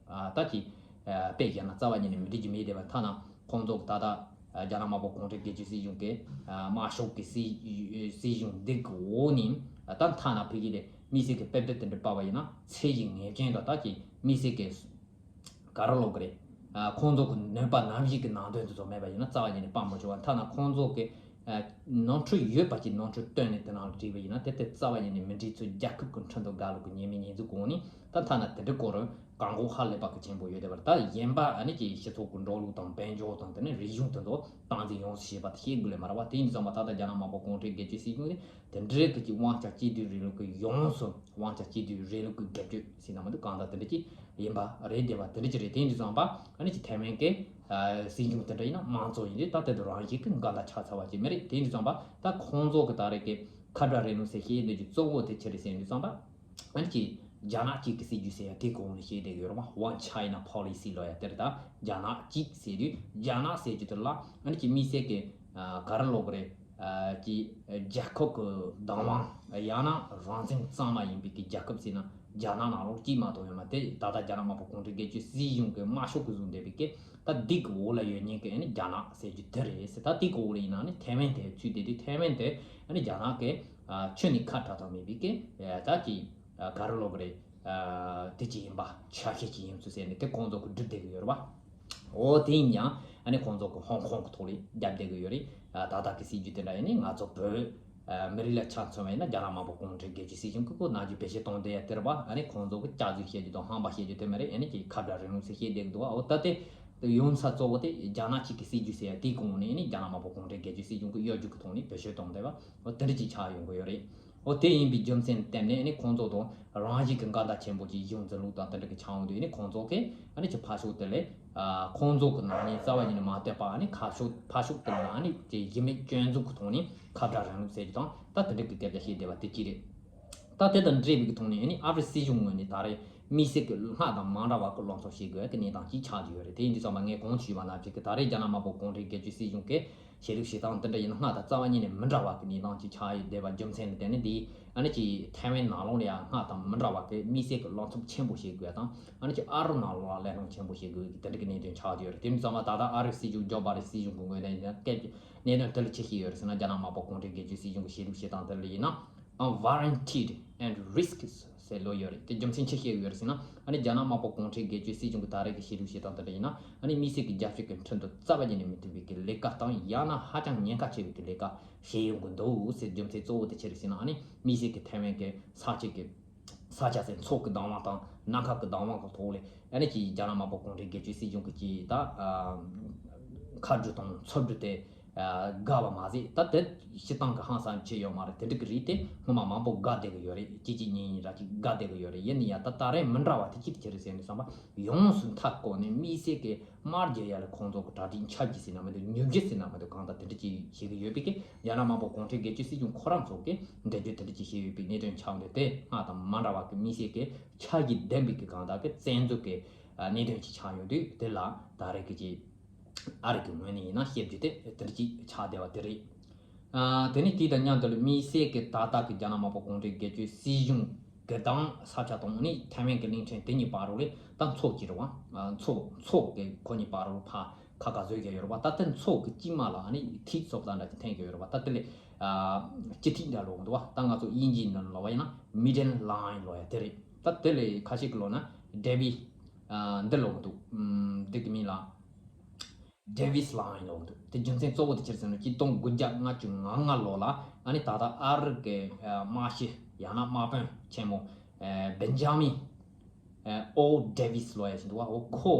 ད་ཅི་དཔེ་བཞག་ན་རྩ་བ་ཉིད་ནས་མི་འགྲིག་གི་མེད་དེ་བ། ཐ་ན་ཁོང་ཚོ་གི་ད་ལྟ་རྒྱ་ནག་དམར་པོ་གུང་ཁྲན་སྒེར་གཅོད་སྲིད་གཞུང་གི་དམར་ཤོག་གི་སྲིད་སྲིད་གཞུང་འདི་གི་འོག་ནས་ད་ཐ་ན་ཕ་གི་ལས་དམིགས་བསལ་གྱི་དཔེ་དེབ་དེ་འདྲ་པར་བ་ཡིན་ན་ཚད་གཞི་ངེས་ཅན་དང་ད་ཅི་དམིགས་བསལ་གྱི་ག་རེ་ལབ་དགོས་རེད། ཁོང་ཚོ་གི་ནུས་པ་ནམ་ཞིག་གི་ནང་དོན་དེ་ཚོ་མེད་པ་ཡིན་ན་རྩ་བ་ཉིད་ནས་པར་མ་བྱུང་བ། ཐ་ན་ཁོང་ཚོ་གི་ནོར་འཁྲུལ་ཡོད་པ་ཅིག་ནོར་འཁྲུལ་བཏོན་ནས་དེ་ནང་ལ་བྲིས་པ་ཡིན་ན་དེ་དེ་རྩ་བ་ཉིད་ནས་མི་འགྲིག་ཚུལ། རྒྱལ་ཁབ་ཀྱི་ཁྲིམས་དང་འགལ་ལུགས་ཀྱི་ཉེས་མིང་ཉེས་འཛུགས་གོང་ནས་ད་ཐ་ན་དེ་འདྲའི་སྐོར་བཀག་འགོག་ཧ་ལས་པ་གི་ཆེན་པོ་ཡོད་དེ་བར། ད་གཞན་པ་ཨ་ནི་ཀྱི་སྤྱི་ཚོགས་ཀྱི་འགྲོ་ལུགས་དང་དཔལ་འབྱོར་དང་དེ་ནས་རིག་གཞུང་དེ་ཚོ་སྟངས་འཛིན་ཡོངས་སུ་བྱེད་པ་དེ་ཤེས་དགོས་ལས་མ་རེད་བ། དེ་ཡིན་ཙང་མ་ད་ལྟ་རྒྱ་ནག་དམར་པོ་གུང་ཁྲན་སྒེར་གཅོད་སྲིད་གཞུང་ནི་དེ་འདྲའི་གི་ཀྱི་དབང་ཆ་གཅིག་སྡུད་རིང་ལུགས་ཀྱི་ཡོངས་སུ་དབང་ཆ་གཅིག་སྡུད་རིང་ལུགས་ཀྱི་སྒེར་གཅོད་ཟེར་ན་མི་འདུག་གང་ལྟར་དེ་འདྲ་ཅིག་ཡིན་པ་རེད་དེ་བ། དེ་འདྲ་ཅིག་རེད། དེ་ཡིན་དུས་ཙམ་པ་ཨ་ནི་ཅིག་ཐའེ་ཝན་གྱི་སྲིད་གཞུང་དེ་འདྲ་ཡིན་ན་དམངས་གཙོ་ཡིན་དུས་ད་དེ་དུ་རང་བཞིན་གྱི་འགལ་ཟླ་ཆགས་ཚར་བ་ཅིག་མ་རེད། དེ་ཡིན་དུས་ཙམ་པ་ད་ཁོང་ཚོ་གི་ད་རེས་ཀྱི་ཁ་བྲལ་རིང་ལུགས་ཟེར་བཤད་འདོད་ཀྱི་གཙོ་བོ་དེ་ཅི་རེད་ཟེར་དུས་ཙམ་པ་ཨ་ནི་ཅིག་རྒྱ་ནག་གཅིག་གི་སྲིད་ཇུས་ཟེར་ཡ་དེ་གོང་ནས་བཤད་བསྡད་ཡོད་རེད་མ། One China Policy ལབ་ཡ་དེ་རེད། ད་རྒྱ་ནག་གཅིག་ཟེར་དུས་རྒྱ་ནག་ཟེར་རྒྱུ་དེ་ལ་ཨ་ནི་ཅིག་དམིགས་བསལ་གྱི་ག་རེ་ལབ་དགོས་རེད། ཀྱི་རྒྱལ་ཁབ་ཀྱི་བདག་དབང་ཡང་ན་རང་བཙན་གཙང་མ་ཡིན་པའི་གི་རྒྱལ་ཁབ་ཟེར་ན་རྒྱ་ནག་ནང་ལོགས་གཅིག་མ་གཏོགས་ཡོད་མ་རེད། ད་ལྟ་རྒྱ་ནག་དམར་པོ་གུང་ཁྲན་སྒེར་གཅོད་སྲིད་གཞུང་གི་དམར་ཤོག་གིས་བཟུང་བསྡད་པའི་གི་ད་འདི་གི་འོག་ལ་ཡོད་མཁན་གི་ཨ་ནི་རྒྱ་ནག་ཟེར་རྒྱུ་དེ་རེད་ཟེར། ད་འདི་གི་འོག་ལ་ཡིན་ན་ཨ་ནི་ཐའེ་ཝན་དེ་ཚུད་བསྡད་དུས་ཐའེ་ཝན་དེ་ཨ་ནི་རྒྱ་ནག་གི་ཁྱོན་ནས་ཁ་བྲལ་ཐབས་མེད་པའི་གི་ད་ཀྱི་ག་རེ་ལབ་དགོས་རེད། དེ་ཅིག་ཡིན་པ་ཆ་ཤས་ཅིག་ཡིན་ཚུལ་ཟེར་ནས་དེ་ཁོང་ཚོ་གི་སྒྲུབ་བསྡད་གི་ཡོད་རེད་བ། འོ་དེ་ཡིན་ཡང་ཨ་ནི་ཁོང་ཚོ་གི་ཧོང་ཀོང་གི་ཐོག་ལ་རྒྱབ་བསྡད་གི་ཡོད་རེད། ད་ལྟ་གི་སྲིད་ཇུས་དེ་འདྲ་ཡིན་ནི་ང་ཚོ་བོད་མི་རིགས་ལ་ཆ་མཚོན་པ་ཡིན་ན་རྒྱ་ནག་དམར་པོ་གུང་ཁྲན་སྒེར་གཅོད་སྲིད་གཞུང་གི་ཁོ་ནང་རྒྱུ་བེད་སྤྱོད་གཏོང་བསྡད་ཡ་དེ་རེད་བ། ཨ་ནི་ཁོང་ཚོ་གི་སྐྱག་རྫུན་བཤད་རྒྱུ་དང་ཧམ་པ་བཤད་རྒྱུ་དེ་མ་རེད། ཨ་ནི་ཀྱི་ཁ་བྲལ་རིང་ལུགས་ཟེར་བཤད་བསྡད་གི་འདུག་བ། འོ་ད་དེ་ཡོང་ས་གཙོ་བོ་དེ་རྒྱ་ནག་གཅིག་གི་སྲིད་ཇུས་ཟེར་ཡ་དེའི་གོང་ནས་ནི་རྒྱ་ནག་དམར་པོ་གུང་ཁྲན་སྒེར་གཅོད་སྲིད་གཞུང་གི་གཡོ་སྒྱུ་གི་ཐོག་ནས་བེད་སྤྱོད་གཏོང་བསྡད་པ་འོ་དེ་འདྲ་ཅིག་ཆགས་ཡོང་གི་ཡོད་རེད། འོ་དེ་ཡིན་པའི་རྒྱུ་མཚན་བརྟེན་ནས་ནི་ཁོང་ཚོ་དང་རང་བཞིན་གྱི་འགལ་ཟླ་ཆེན་པོ་ཅིག་གཞུང་འཛིན་ལུགས་དང་དེ་འདྲ་གི་ཆགས་ཡོང་དུས་ནི་ཁོང་ཚོ་གིས་ཨ་ནི་ཅིག་ཕར་ཕྱོགས་དེ་ལས་ཁོང་ཚོ་གི་ནང་ནས་རྩ་བ་ཉིད་ནས་མ་བསྡད་པ་ཨ་ནི་ཁ་ཕྱོགས་ཕར་ཕྱོགས་དེ་ལ་ཨ་ནི་ཅིག་གཞི་མེད་སྐྱོན་འཛུགས་ཀྱི་ཐོག་ནས་ཁ་བྲལ་རིང་ལུགས་ཟེར་རྒྱུ་དང་ད་དེ་འདྲ་གི་སྐད་ཆ་བཤད་བསྡད་པ་དེ་གཅིག་རེད། ད་དེ་དང་འབྲེལ་བའི་ཐོག་ནས་ཨ་ནི་ཨ་རིའི་སྲིད་གཞུང་ངོས་ནས་ད་རེས་དམིགས་བསལ་གྱི་སྔར་དང་མ་འདྲ་བ་གི་བློ་འཚབ་བྱེད་དགོས་ཀྱི་གནས་སྟངས་ཅིག་ཆགས་ཀྱི་ཡོད་རེད། དེ་ཡིན་དུས་ཙམ་པ་ངས་གོང་ཞུས་པ་ནང་བཞིན་གྱི་ད་རེས་རྒྱ་ནག་དམར་པོ་གུང་ཁྲན་སྒེར་གཅོད་སྲིད་གཞུང་གིས་བྱེད་ལུགས་བྱེད་སྟངས་འདི་འདྲ་ཡིན་ན་སྔར་དང་རྩ་བ་ཉིད་ནས་མི་འདྲ་བ་གི་གནས་སྟངས་ཅིག་ཆགས་ཡོད་བསྡད་པ་རྒྱུ་མཚན་ལ་བརྟེན་ནས་འདི་ཨ་ནི་ཅིག་ཐའེ་ཝན་ནང་ལོགས་ལ་ཡང་སྔར་དང་མི་འདྲ་བ་གི་དམིགས་བསལ་གྱི་བློ་འཚབ་ཆེན་པོ་བྱེད་དགོས་དང་ཨ་ནི་ཅིག་ཨ་རི་ནང་ལོགས་ལ་གླེང་སློང་ཆེན་པོ་བྱེད་དགོས་ཀྱི་དེ་འདྲ་གི་གནད་དོན་ཆགས་ཀྱི་ཡོད་རེད། དེ་ཡིན་དུས་ཙམ་པ་ད་ལྟ་ཨ་རིའི་སྲིད་གཞུང་ཇོ་བྷའི་ཌེན་སྲིད་གཞུང་གི་ངོས་ནས་ཡིན་ན་སྐད་གནད་དོན་དེ་ལ་ཅི་བཤད་ཡོད་རེད་ཟེར་ན་རྒྱ་ནག་དམར་པོ་གུང་ཁྲན་སྒེར་གཅོད་སྲིད་གཞུང་གི་བྱེད་ལུགས་བྱེད་སྟངས་དེ་ལ་ཡིན་ན། Unwarranted and risks ཟེར་ལོ་ཡོད་རེད། དེ་རྒྱུ་མཚན་ཆི་བཤད་ཡོད་རེད་ཟེར་ན་ཨ་ནི་རྒྱ་ནག་དམར་པོ་གུང་ཁྲན་སྒེར་གཅོད་སྲིད་གཞུང་གི་ད་རེས་ཀྱི་བྱེད་ལུགས་བྱེད་སྟངས་དེ་འདྲ་ཡིན་ན་ཨ་ནི་དམིགས་བསལ་གྱི་རྒྱལ་སྤྱི་གི་ཁྲིམས་དང་རྩ་བ་ཉིད་ནས་མི་མཐུན་པའི་གི་ལས་ཀ་དང་ཡང་ན་ཧ་ཅང་ཉེན་ཁ་ཆེ་བའི་གི་ལས་ཀ་བྱེད་ཡོང་གི་འདུག་ཟེར། རྒྱུ་མཚན་གཙོ་བོ་དེ་ཆི་རེད་ཟེར་ན་ཨ་ནི་དམིགས་བསལ་གྱི་ཐའེ་ཝན་གྱི་ས་ཆའི་གི་ས་ཆ་ཟེར་མཚོ་གི་བདག་དབང་དང་ནམ་མཁའ་གི་བདག་དབང་གི་ཐོག་ལས་ཨ་ནི་ཀྱི་རྒྱ་ནག་དམར་པོ་གུང་ཁྲན་སྒེར་གཅོད་སྲིད་གཞུང་གི་ཀྱི་ད་ཁ་བསྒྲུབ་དང་ཚུར་བསྒྲུབ་དེ། དགའ་བ་མ་ཟད་ད་དེ་སྤྱི་བཏང་གི་ཧང་སང་བྱས་ཡོད་མ་རེད། དེ་འདྲ་གི་རིགས་དེ་སྔོན་མ་མང་པོ་དགའ་བསྡད་གི་ཡོད་རེད། གཅིག་གཅིག་གཉིས་གཉིས་ར་གཅིག་དགའ་བསྡད་གི་ཡོད་རེད། ཡིན་ན་ཡང་ད་ད་རེས་མི་འདྲ་བ་དེ་ཅི་ཅི་རེད་ཟེར་ནས་བསམ་པ་ཡོངས་སུ་མཐའ་བསྐོར་ནས་དམིགས་བསལ་གྱི་དམར་རྒྱལ་ཡ་ལ་ཁོང་ཚོ་གི་གྲ་སྒྲིག་འཆར་གཞི་ཟེར་ན་མི་འདུག་ཉོ་རྒྱུ་ཟེར་ན་མི་འདུག་གང་ལྟར་དེ་འདྲ་ཅིག་བྱེད་གི་ཡོད་པའི་གི་རྒྱ་ནག་དམར་པོ་གུང་ཁྲན་སྒེར་གཅོད་སྲིད་གཞུང་ཁོ་རང་ཚོ་གི་འགྲེལ་བརྗོད་དེ་འདྲ་ཅིག་བྱས་ཡོད་པའི་གནད་དོན་ཆགས་འདུག་དེ་སྔར་དང་མ་འདྲ་བ་གི་དམིགས་བསལ་གྱི་འཆར་གཞི་ལྡན་པའི་གི་གང་ལྟར་གི་བཙན་འཛུལ་གི་གནད་དོན་ཅིག་ཆགས་ཡོད་དུས་དེ་ལ་ད་རེས་གི་ཅིག་ཨ་རི་གི་ངོས་ནས་ཡིན་ན་བཤད་རྒྱུ་དེ་དེ་འདྲ་ཅིག་ཆགས་བསྡད་པ་དེ་རེད། ཨ་དེ་ནས་དེ་དང་མཉམ་དུ་ལ་དམིགས་བསལ་གྱི་ད་ལྟ་གི་རྒྱ་ནག་དམར་པོ་གུང་ཁྲན་སྒེར་གཅོད་སྲིད་གཞུང་གི་དང་ས་ཆ་དང་ནི་ཐའེ་ཝན་གྱི་གླིང་ཕྲན་དེ་གཉིས་བར་རོ་ལས་ད་མཚོ་གཅིག་རེད་བ། ཨ་མཚོ་མཚོ་གི་ཁོ་གཉིས་བར་རོ་ཕ་ཁ་ཁ་བཟོས་ཀྱི་ཡོད་རེད་བ། ད་དེ་མཚོ་གི་དཀྱིལ་མ་ལ་ཨ་ནི་ཐིག་སོབ་ཙམ་འདྲ་ཅིག་འཐེན་གྱི་ཡོད་རེད་བ། ད་དེ་ལས་ སྤྱི་ཐིག་འདྲ་ལོག་འདུག་བ། ད་ང་ཚོ་དབྱིན་ཇིའི་ནང་ལོག་པ་ཡིན་ན་མི་ཌལ་ལའིན་ལོག་ཡ་དེ་རེད། ད་དེ་ལས་ཁ་ཤས་ཀྱི་ལོག་ན་ཌེ་བི་འདི་ལོག་འདུག་འདི་གི་མིང་ལ་ཌེ་བིས་ལའིན་ལོག་འདུག་དེ་རྒྱུ་མཚན་གཙོ་བོ་དེ་ཅི་རེད་ཟེར་ན། གཅིག་སྟོང་དགུ་བརྒྱ་ལྔ་བཅུ་ང་ལྔ་ལོ་ལ་ཨ་ནི་ད་ལྟ་ཨ་རི་གི་དམག་སྤྱི་ཡང་ན་དམག་དཔོན་ཆེན་མོ་བེན་ཇ་མིན་ཨོ་ཌེ་བིས་ལོ་ཡ་ཞིག་འདུག་བ། འོ་ཁོ་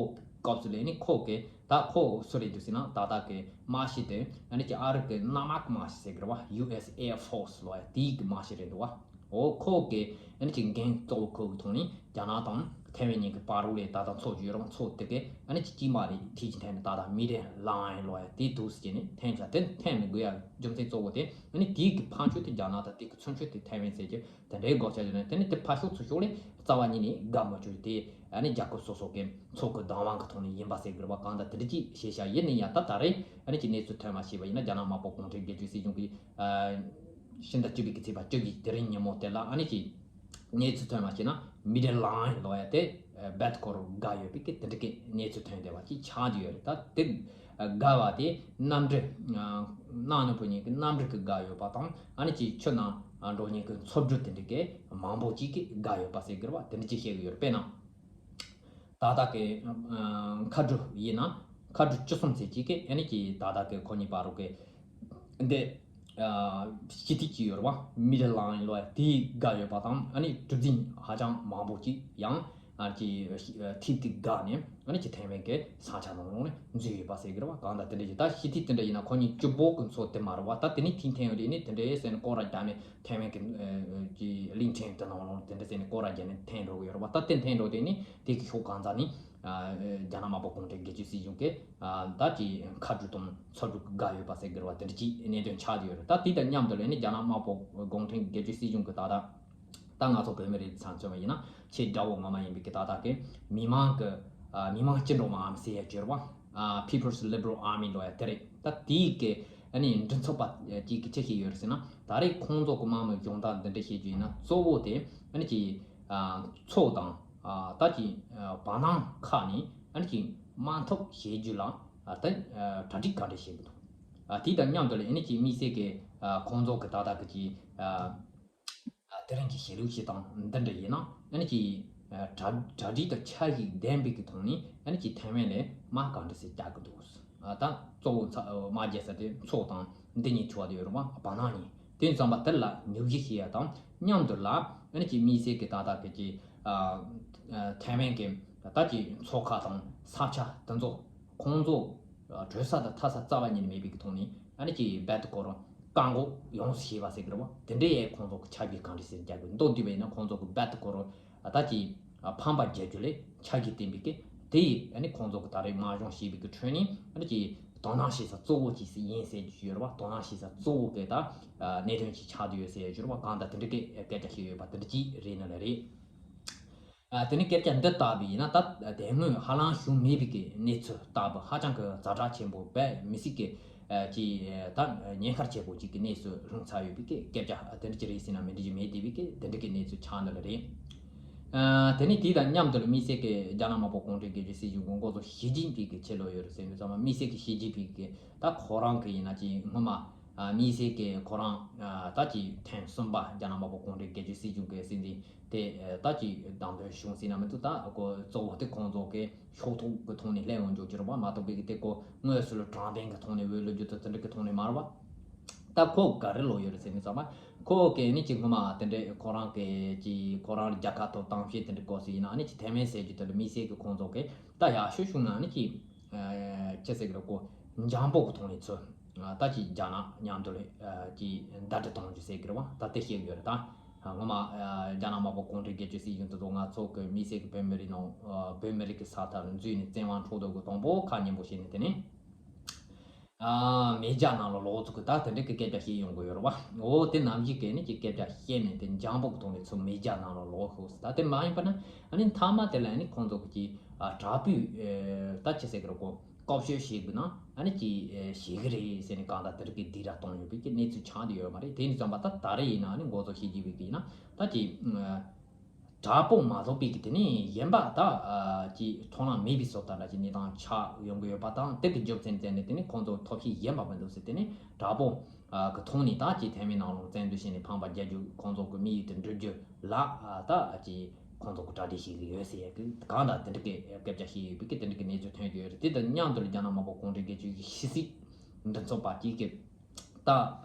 སྐབས་སུ་ལས་ནི་ཁོ་གི་ད་ཁོ་སུ་རེད་འདུག་ཟེར་ན། ད་ལྟ་གི་དམག་སྤྱི་དེ་ཨ་ནི་ཅིག་ཨ་རི་གི་གནམ་དམག་གི་དམག་སྤྱི་ཟེར་གི་རེད་བ། ཡུ་ཨེས་ཨེར་ཕོར་སི་ལོ་ཡ་དེའི་གི་དམག་སྤྱི་རེད་འདུག་བ། འོ་ཁོ་གི་ཨ་ནི་ཅིག་འགན་གཙོ་བོ་ཁོ་གི་ཐོག་ནས་རྒྱ་ནག་དང་ཐའེ་ཝན་གཉིས་ཀྱི་བར་རོ་ལས་ད་ལྟ་མཚོ་བརྒྱུད་རང་མཚོ་དེ་གི་ཨ་ནི་ཅིག་དཀྱིལ་མ་རེད། དེ་ཅིག་འཐེན་ནས་ད་ལྟ་མི་ཌལ་ལའིན་ལོ་ཡ་དེ་འདུག་ཟེར་ནས་འཐེན་བྱ། དེ་འཐེན་མི་དགོས་ཡ་རྒྱུ་མཚན་གཙོ་བོ་དེ་ཨ་ནི་དེའི་གི་ཕར་ཕྱོགས་དེ་རྒྱ་ནག་དང་དེ་གི་ཚུར་ཕྱོགས་དེ་ཐའེ་ཝན་ཟེར་གྱི། དེ་འདྲའི་སྒོ་ཕྱེ་བྱས་ནས་དེ་ནི་དེ་ཕར་ཕྱོགས་ཚུར་ཕྱོགས་ལས་རྩ་བ་ཉིད་ནས་དགའ་མ་བྱུང་། དེ་ཨ་ནི་རྒྱལ་ཁབ་སོ་སོ་གི་མཚོ་གི་བདག་དབང་གི་ཐོག་ནས་ཡིན་པ་ཟེར་དགོས་པ། གང་ལྟར་དེ་འདྲ་ཅིག་ཤེས་བྱ་ཡིན་ནི་ཡང་། ད་ད་རེས་ཨ་ནི་ཅིག་གནས་ཚུལ་ཐོན་པ་ཞིག་པ་ཡིན་ན། རྒྱ་ནག་དམར་པོ་གུང་ཁྲན་སྒེར་གཅོད་སྲིད་གཞུང་གིས་ཕྱི་ཟླ་བཅུ་པའི་གི་ཚེས་པ་བཅུ་གི་དེ་རིང་ཉིན་མོ་དེ་ལ་ཨ་ནི་ཅིག་གནས་ཚུལ་ཐོན་པ་ཞིག་ན། མི་ཌལ་ལའིན་ལོ་ཡ་དེ་རྦད་དེ་ཁོ་རང་བསྒང་ཡོད་པའི་གི་དེ་འདྲ་གི་གནས་ཚུལ་ཐོན་བསྡད་པ་ཅིག་ཆགས་བསྡད་ཡོད་རེད། ད་དེ་བསྒང་བ་དེ་གནམ་གྲུ་གནམ་ནུབ་ཕྱོགས་གཉིས་ཀྱི་གནམ་གྲུ་གིས་བསྒང་ཡོད་པ་དང་། ཨ་ནི་ཅིག་ཆུ་ནང་འགྲོ་མཁན་གྱི་མཚོ་གྲུ་དེ་འདྲ་གི་མང་པོ་ཅིག་གིས་བསྒང་ཡོད་པ་ཟེར་གྱི་རེད་བ། དེ་འདྲ་ཅིག་བཤད་ཀྱི་ཡོད་རེད། དཔེར་ན་ད་ལྟ་གི་མཁའ་འགྲུལ་ཡིན་ན་མཁའ་འགྲུལ་བཅུ་གསུམ་ཙམ་ཅིག་གིས་ཨ་ནི་ཅིག་ད་ལྟ་གི་ཁོ་གཉིས་བར་རོ་གི་འདི་སྤྱི་ཐིག་ཅིག་ཡོད་རེད་བ། མི་ཌལ་ལའིན་ལོ་ཡ་དེ་བསྒང་ཡོད་པ་དང་། ཨ་ནི་གྲུ་གཟིངས་ཧ་ཅང་མང་པོ་ཅིག་ཡང་ཨ་ཅིག་ཐིག་དེ་བསྒང་ནས་ཨ་ནི་ཅིག་ཐའེ་ཝན་གྱི་ས་ཆ་ནང་ལོགས་ནས་འཛུལ་ཡོད་པ་ཟེར་གྱི་རེད་བ། གང་ལྟར་དེ་འདྲ་ཞིག་ད་སྤྱི་ཐིག་དེ་འདྲ་ཡིན་ན་ཁོ་གཉིས་གཅིག་པོ་གི་མཚོ་དེ་མ་རེད་བ། ད་དེ་ནས་ཐིག་འཐེན་ཡོད་རེད། ནི་དེ་འདྲ་ཟེར་ནས་སྐོར་ར་རྒྱག་ནས་ཐའེ་ཝན་གྱི་གི་གླིང་ཕྲན་དེ་ནང་ལོགས་དེ་འདྲ་ཟེར་ནས་སྐོར་ར་རྒྱག་ནས་འཐེན་འགྲོ་གི་ཡོད་རེད་བ། ད་དེ་འཐེན་འགྲོ་དེ་ནི་དེ་གི་ཕྱོགས་གང་ས་ནས་རྒྱ་ནག་དམར་པོ་གུང་ཁྲན་སྒེར་གཅོད་སྲིད་གཞུང་གིས་ད་ཅིག་མཁའ་འགྲུལ་དང་མཚོ་གྲུ་བསྒང་ཡོད་པ་ཟེར་གྱི་རེད་བ། དེ་འདྲ་ཅིག་གནད་དོན་ཆགས་བསྡད་ཡོད་རེད། ད་དེ་དང་མཉམ་དུ་ལས་ནི་རྒྱ་ནག་དམར་པོ་གུང་ཁྲན་སྒེར་གཅོད་སྲིད་གཞུང་གི་ད་ལྟ་ད་ང་ཚོ་བོད་མི་རིགས་ཚང་མཚོན་པ་ཡིན་ན་ཆེས་དགྲ་བོ་ངོ་མ་ཡིན་པའི་གི་ད་ལྟ་གི་མི་མང་གི་ཨ་མི་མང་སྤྱི་འགྲོ་མའམ་ཟེར་ཡ་གྱུར་བ། ཨ་People's Liberal Army ལོ་ཡ་དེ་རེད། ད་དེའི་གི་ཨ་ནི་མགྲིན་ཚབ་པ་ཅིག་གི་ཆེད་ཞིག་ཡོད་རེད་ཟེར་ན། ད་རེས་ཁོང་ཚོ་གི་དམག་མི་སྦྱོང་བརྡར་འདི་འདྲ་བྱེད་རྒྱུ་ཡིན་ན་གཙོ་བོ་དེ་ཨ་ནི་ཅིག་ཨ་མཚོ་དང་ཨ་ད་ཅིག་ཨ་བར་སྣང་ཁག་ནས་ཨ་ནི་ཅིག་དམག་འཐབ་བྱེད་རྒྱུ་ལ་ཨ་ད་ཨ་གྲ་སྒྲིག་ག་འདྲ་བྱེད་དགོས་འདུག་ཨ་དེ་དང་མཉམ་དུ་ལ་ཨ་ནི་ཅིག་དམིགས་བསལ་གི་ཨ་ཁོང་ཚོ་གི་ད་ལྟ་གི་ཅིག་ཨ། དེ་རིང་གི་ཞལ་ལུགས་ཤིག་དང་འདི་འདྲ་ཡིན་ན། ཨ་ནི་ཅིག་གྲ་གྲ་སྒྲིག་དང་ཆ་ཤས་ལྡན་པའི་གི་ཐོག་ནས་ཨ་ནི་ཅིག་ཐའེ་ཝན་ལ་དམག་ག་འདྲ་ཞིག་རྒྱག་གི་འདུག་ཨ་ད་གཙོ་བོ་ཚ་དམག་རྒྱག་ས་དེ་མཚོ་དང་འདི་གཉིས་ཆགས་བསྡད་ཡོད་རེད་བ། བར་སྣང་གཉིས། དེ་ཙམ་པ་དེ་ལ་ཉོག་བཤད་བྱེད་ཡ་དང་མཉམ་དུ་ལ་ཨ་ནི་ཅིག་དམིགས་བསལ་གི་ད་ལྟ་གི་ཅིག་ཨ་ཨ་ཐའེ་ཝན་གི་ད་ཅིག་མཚོ་ཁ་དང་ས་ཆ་དེ་ཚོ། ཁོང་ཚོ་བྲོས་ས་དང་ཐར་ས་རྩ་བ་ཉིད་ནས་མེད་པའི་གི་ཐོག་ནས་ཨ་ནི་ཅིག་རྦད་དེ་ཁོ་རང་བཀག་འགོག་ཡོངས་སུ་བྱས་པ་ཟེར་གི་རེད་བ། དེ་འདྲའི་ཡས་ཁོང་ཚོ་གི་ཆ་བཞག་གང་འདྲ་ཟེར་རྒྱག་གི་མདོར་བསྡུས་པ་ཡིན་ན། ཁོང་ཚོ་གི་རྦད་དེ་ཁོ་རང་ད་ཅིག་ཕམ་པ་རྒྱག་རྒྱུ་ལས་ཆ་བཞག་བསྟན་པའི་གི་དེ་ཡིས་ཨ་ནི་ཁོང་ཚོ་གི་ད་རེས་དམག་སྦྱོང་བྱས་པའི་གི་ཁྲོད་ནས་ཨ་ནི་ཅིག་དོ་སྣང་བྱེད་ས་གཙོ་བོ་ཅིག་ཡིན་ཟེར་རྒྱུ་ཡོད་རེད་བ། དོ་སྣང་བྱེད་ས་གཙོ་བོ་གི་ད་གནད་དོན་ཅིག་ཆགས་བསྡད་ཡོད་ཟེར་རྒྱུ་རེད་བ། གང་ལྟར་དེ་འདྲ་གི་སྐད་ཆ་བཤད་ཡོད་པ་དེ་འདྲ་ཅིག་རེད་ནི་ལ་རེད། ཨ་དེ་ནས་སྐད་ཆ་འདི་བལྟས་པ་ཡིན་ན། ད་དེ་སྔོན་ཧ་ལམ་བྱུང་མེད་པའི་གི་གནས་ཚུལ་ལྟ་བུ། ཧ་ཅང་གི་ཛ་དྲག་ཆེན་པོ། དཔེ་མི་སྲིད་ཀྱི་ཨ་ཅིག་ད་ཉེན་ཁ་ཆེ་པོ་ཅིག་གི་གནས་ཚུལ་ལྷུང་ཚར་ཡོད་པའི་གི་སྐད་ཆ་དེ་འདྲ་ཅིག་རེད་ཟེར་ན་མི་འགྲིག་གི་མེད་བསྡད་པའི་གི་དེ་འདྲ་གི་གནས་ཚུལ་ཆགས་འདུག་ལ་རེད། ཨ་དེ་ནས་དེ་དང་མཉམ་དུ་ལ་དམིགས་བསལ་གི་རྒྱ་ནག་དམར་པོ་གུང་ཁྲན་སྒེར་གཅོད་སྲིད་གཞུང་གི་འགོ་གཙོ་ཞི་ཅིན་ཕིང་གི་ཆེད་ལོག་ཡོད་རེད་ཟེར་ནས་ཚང་མ། དམིགས་བསལ་གི་ཞི་ཅིན་ཕིང་གི་ད་ཁོ་རང་གི་ཡིན་ན་ཅིག་སྔོན་མ་ཨ་དམིགས་བསལ་གི་ཁོ་རང་ཨ་ད་ཅིག་ཐེངས་གསུམ་པ་རྒྱ་ནག་དམར་པོ་གུང་ཁྲན་སྒེར་གཅོད་སྲིད་གཞུང་གི་སྲིད་འཛིན་དེ་ད་ཅིག་གདམ་འཐོན་བྱུང་ཟེར་ན་མི་འདུག་ད་ཁོ་གཙོ་བོ་དེ་ཁོང་ཚོ་གི་ཕྱོགས་གཏོགས་ཀྱི་ཐོག་ནས་སླེབས་ཡོང་རྒྱུ་ཅིག་རེད་བ། མ་གཏོགས་པའི་གི་དེ་ཁོ་དངོས་སུ་ལ་དྲང་བདེན་གི་ཐོག་ནས་འོས་བླུག་རྒྱུ་དང་དེ་འདྲ་གི་ཐོག་ནས་མ་རེད་བ། ད་ཁོ་ག་རེ་ལོག་ཡོད་རེད་ཟེར་ནས་ཚང་མ། ཁོ་གི་ནི་ཅིག་སྔོན་མ་དེ་འདྲའི་ཁོ་རང་གི་ཅིག་ཁོ་རང་རྒྱལ་ཁ་ཐོབ་གཏམ་བཤད་དེ་འདྲ་སྐོར་ཟེར་ཡིན་ན། ནི་ཅིག་ཐའེ་ཝན་ཟེར་རྒྱུ་དེ་འདྲ་དམིགས་བསལ་གི་ཁོང་ཚོ་གི་ད་ཡག་ཤོས་བྱུང་ན་ནི་ཅིག་ཅི་ཟེར་གི་རེད། ཁོ་འཇམ་པོ་གི་ཐོག་ནས་ཚུར་ད་ཅིག་རྒྱ་ནག་མཉམ་དུ་ལ་ཅིག་ཟླ་སྒྲིལ་གཏོང་རྒྱུ་ཟེར་གི་རེད་བ། ད་དེ་བཤད་གི་ཡོད་རེད། ད་སྔོན་མ་རྒྱ་ནག་དམར་པོ་གུང་ཁྲན་སྒེར་གཅོད་སྲིད་གཞུང་དེ་ཚོ་ང་ཚོ་གི་དམིགས་བསལ་གི་བོད་མི་རིགས་ནང་བོད་མི་རིགས་ཀྱི་ས་མཐར་འཛུལ་ནས་བཙན་དབང་འཕྲོག་འདོད་གི་དང་པོ་ཁ་སྙན་པོ་བྱས་ནས། དེ་ནས་ཨ་མེ་རྒྱལ་ནང་ལ་ལོག་ཚུགས་གི་ད་དེ་འདྲ་གི་སྐད་ཆ་བཤད་ཡོང་གི་ཡོད་རེད་བ། འོ་དེ་ནམ་ཞིག་གི་ནི་ཅིག་སྐད་ཆ་བཤད་ནས་དེ་འཇམ་པོ་གི་ཐོག་ནས་ཚུར་མེ་རྒྱལ་ནང་ལ་ལོག་ཤོག་ཟེར། ད་དེ་མ་ཡིན་པ་ན་ཨ་ནི་མཐའ་མ་དེ་ལ་ཨ་ནི་ཁོང་ཚོ་གི་ཅིག་ཨ་དྲག་པོའི་ཨ་ད་ཅི་ཟེར་གི་རེད། ཁོ་སྐོབ་ཤོད་བྱེད་དགོས་ན་ཨ་ནི་ཅིག་ཨ་བྱེད་གི་རེད་ཟེར་ནས་གང་ལྟར་དེ་འདྲ་གི་སྡིགས་ར་གཏོང་ཡོད་པའི་གི་གནས་ཚུལ་ཆགས་བསྡད་ཡོད་མ་རེད། དེ་ནི་ཙམ་པ་ད་ད་རེས་ཡིན་ན་ཨ་ནི་འགོ་གཙོ་ཞི་ཅིན་ཕིང་གི་ཡིན་ན་ད་ཅིག་ཨ། དྲག་པོ་མ་ཐོབ་པའི་གི་དེ་ནས་གཞན་པ་ད་ཨ་ཅིག་མཐོང་ལམ་མེད་པའི་བཟོ་ལྟ་འདྲ་ཅིག་གནས་སྟངས་ཆགས་ཡོང་གི་ཡོད་པ་དང་། དེ་གི་རྒྱུ་མཚན་བརྟེན་ནས་དེ་ནས་ཁོང་ཚོ་ཐབས་ཤེས་གཞན་པ་མི་འདུག་ཟེར། དེ་ནས་དྲག་པོ་ གི་ཐོག་ནས་ད་ཅིག་ཐའེ་ཝན་ནང་ལོགས་བཙན་འཛུལ་བྱས་ནས་ཕམ་པ་རྒྱག་རྒྱུ། ཁོང་ཚོ་གི་དམིགས་ཡུལ་དེ་འགྲུབ་རྒྱུ་ལ་ད་ཅིག་ཁོང་ཚོ་གི་གྲ་སྒྲིག་བྱེད་ཀྱི་ཡོད་ཟེར་ཡ་གི་གང་ལྟར་དེ་འདྲ་གི་སྐད་ཆ་བཤད་ཡོད་པའི་གི་དེ་འདྲ་གི་གནས་ཚུལ་ཐོན་གྱི་ཡོད་རེད། དེ་དང་མཉམ་དུ་རྒྱ་ནག་དམར་པོ་གུང་ཁྲན་སྒེར་གཅོད་ཀྱི་ཕྱི་སྲིད་མགྲིན་ཚབ་པ་གཅིག་གིས་ད་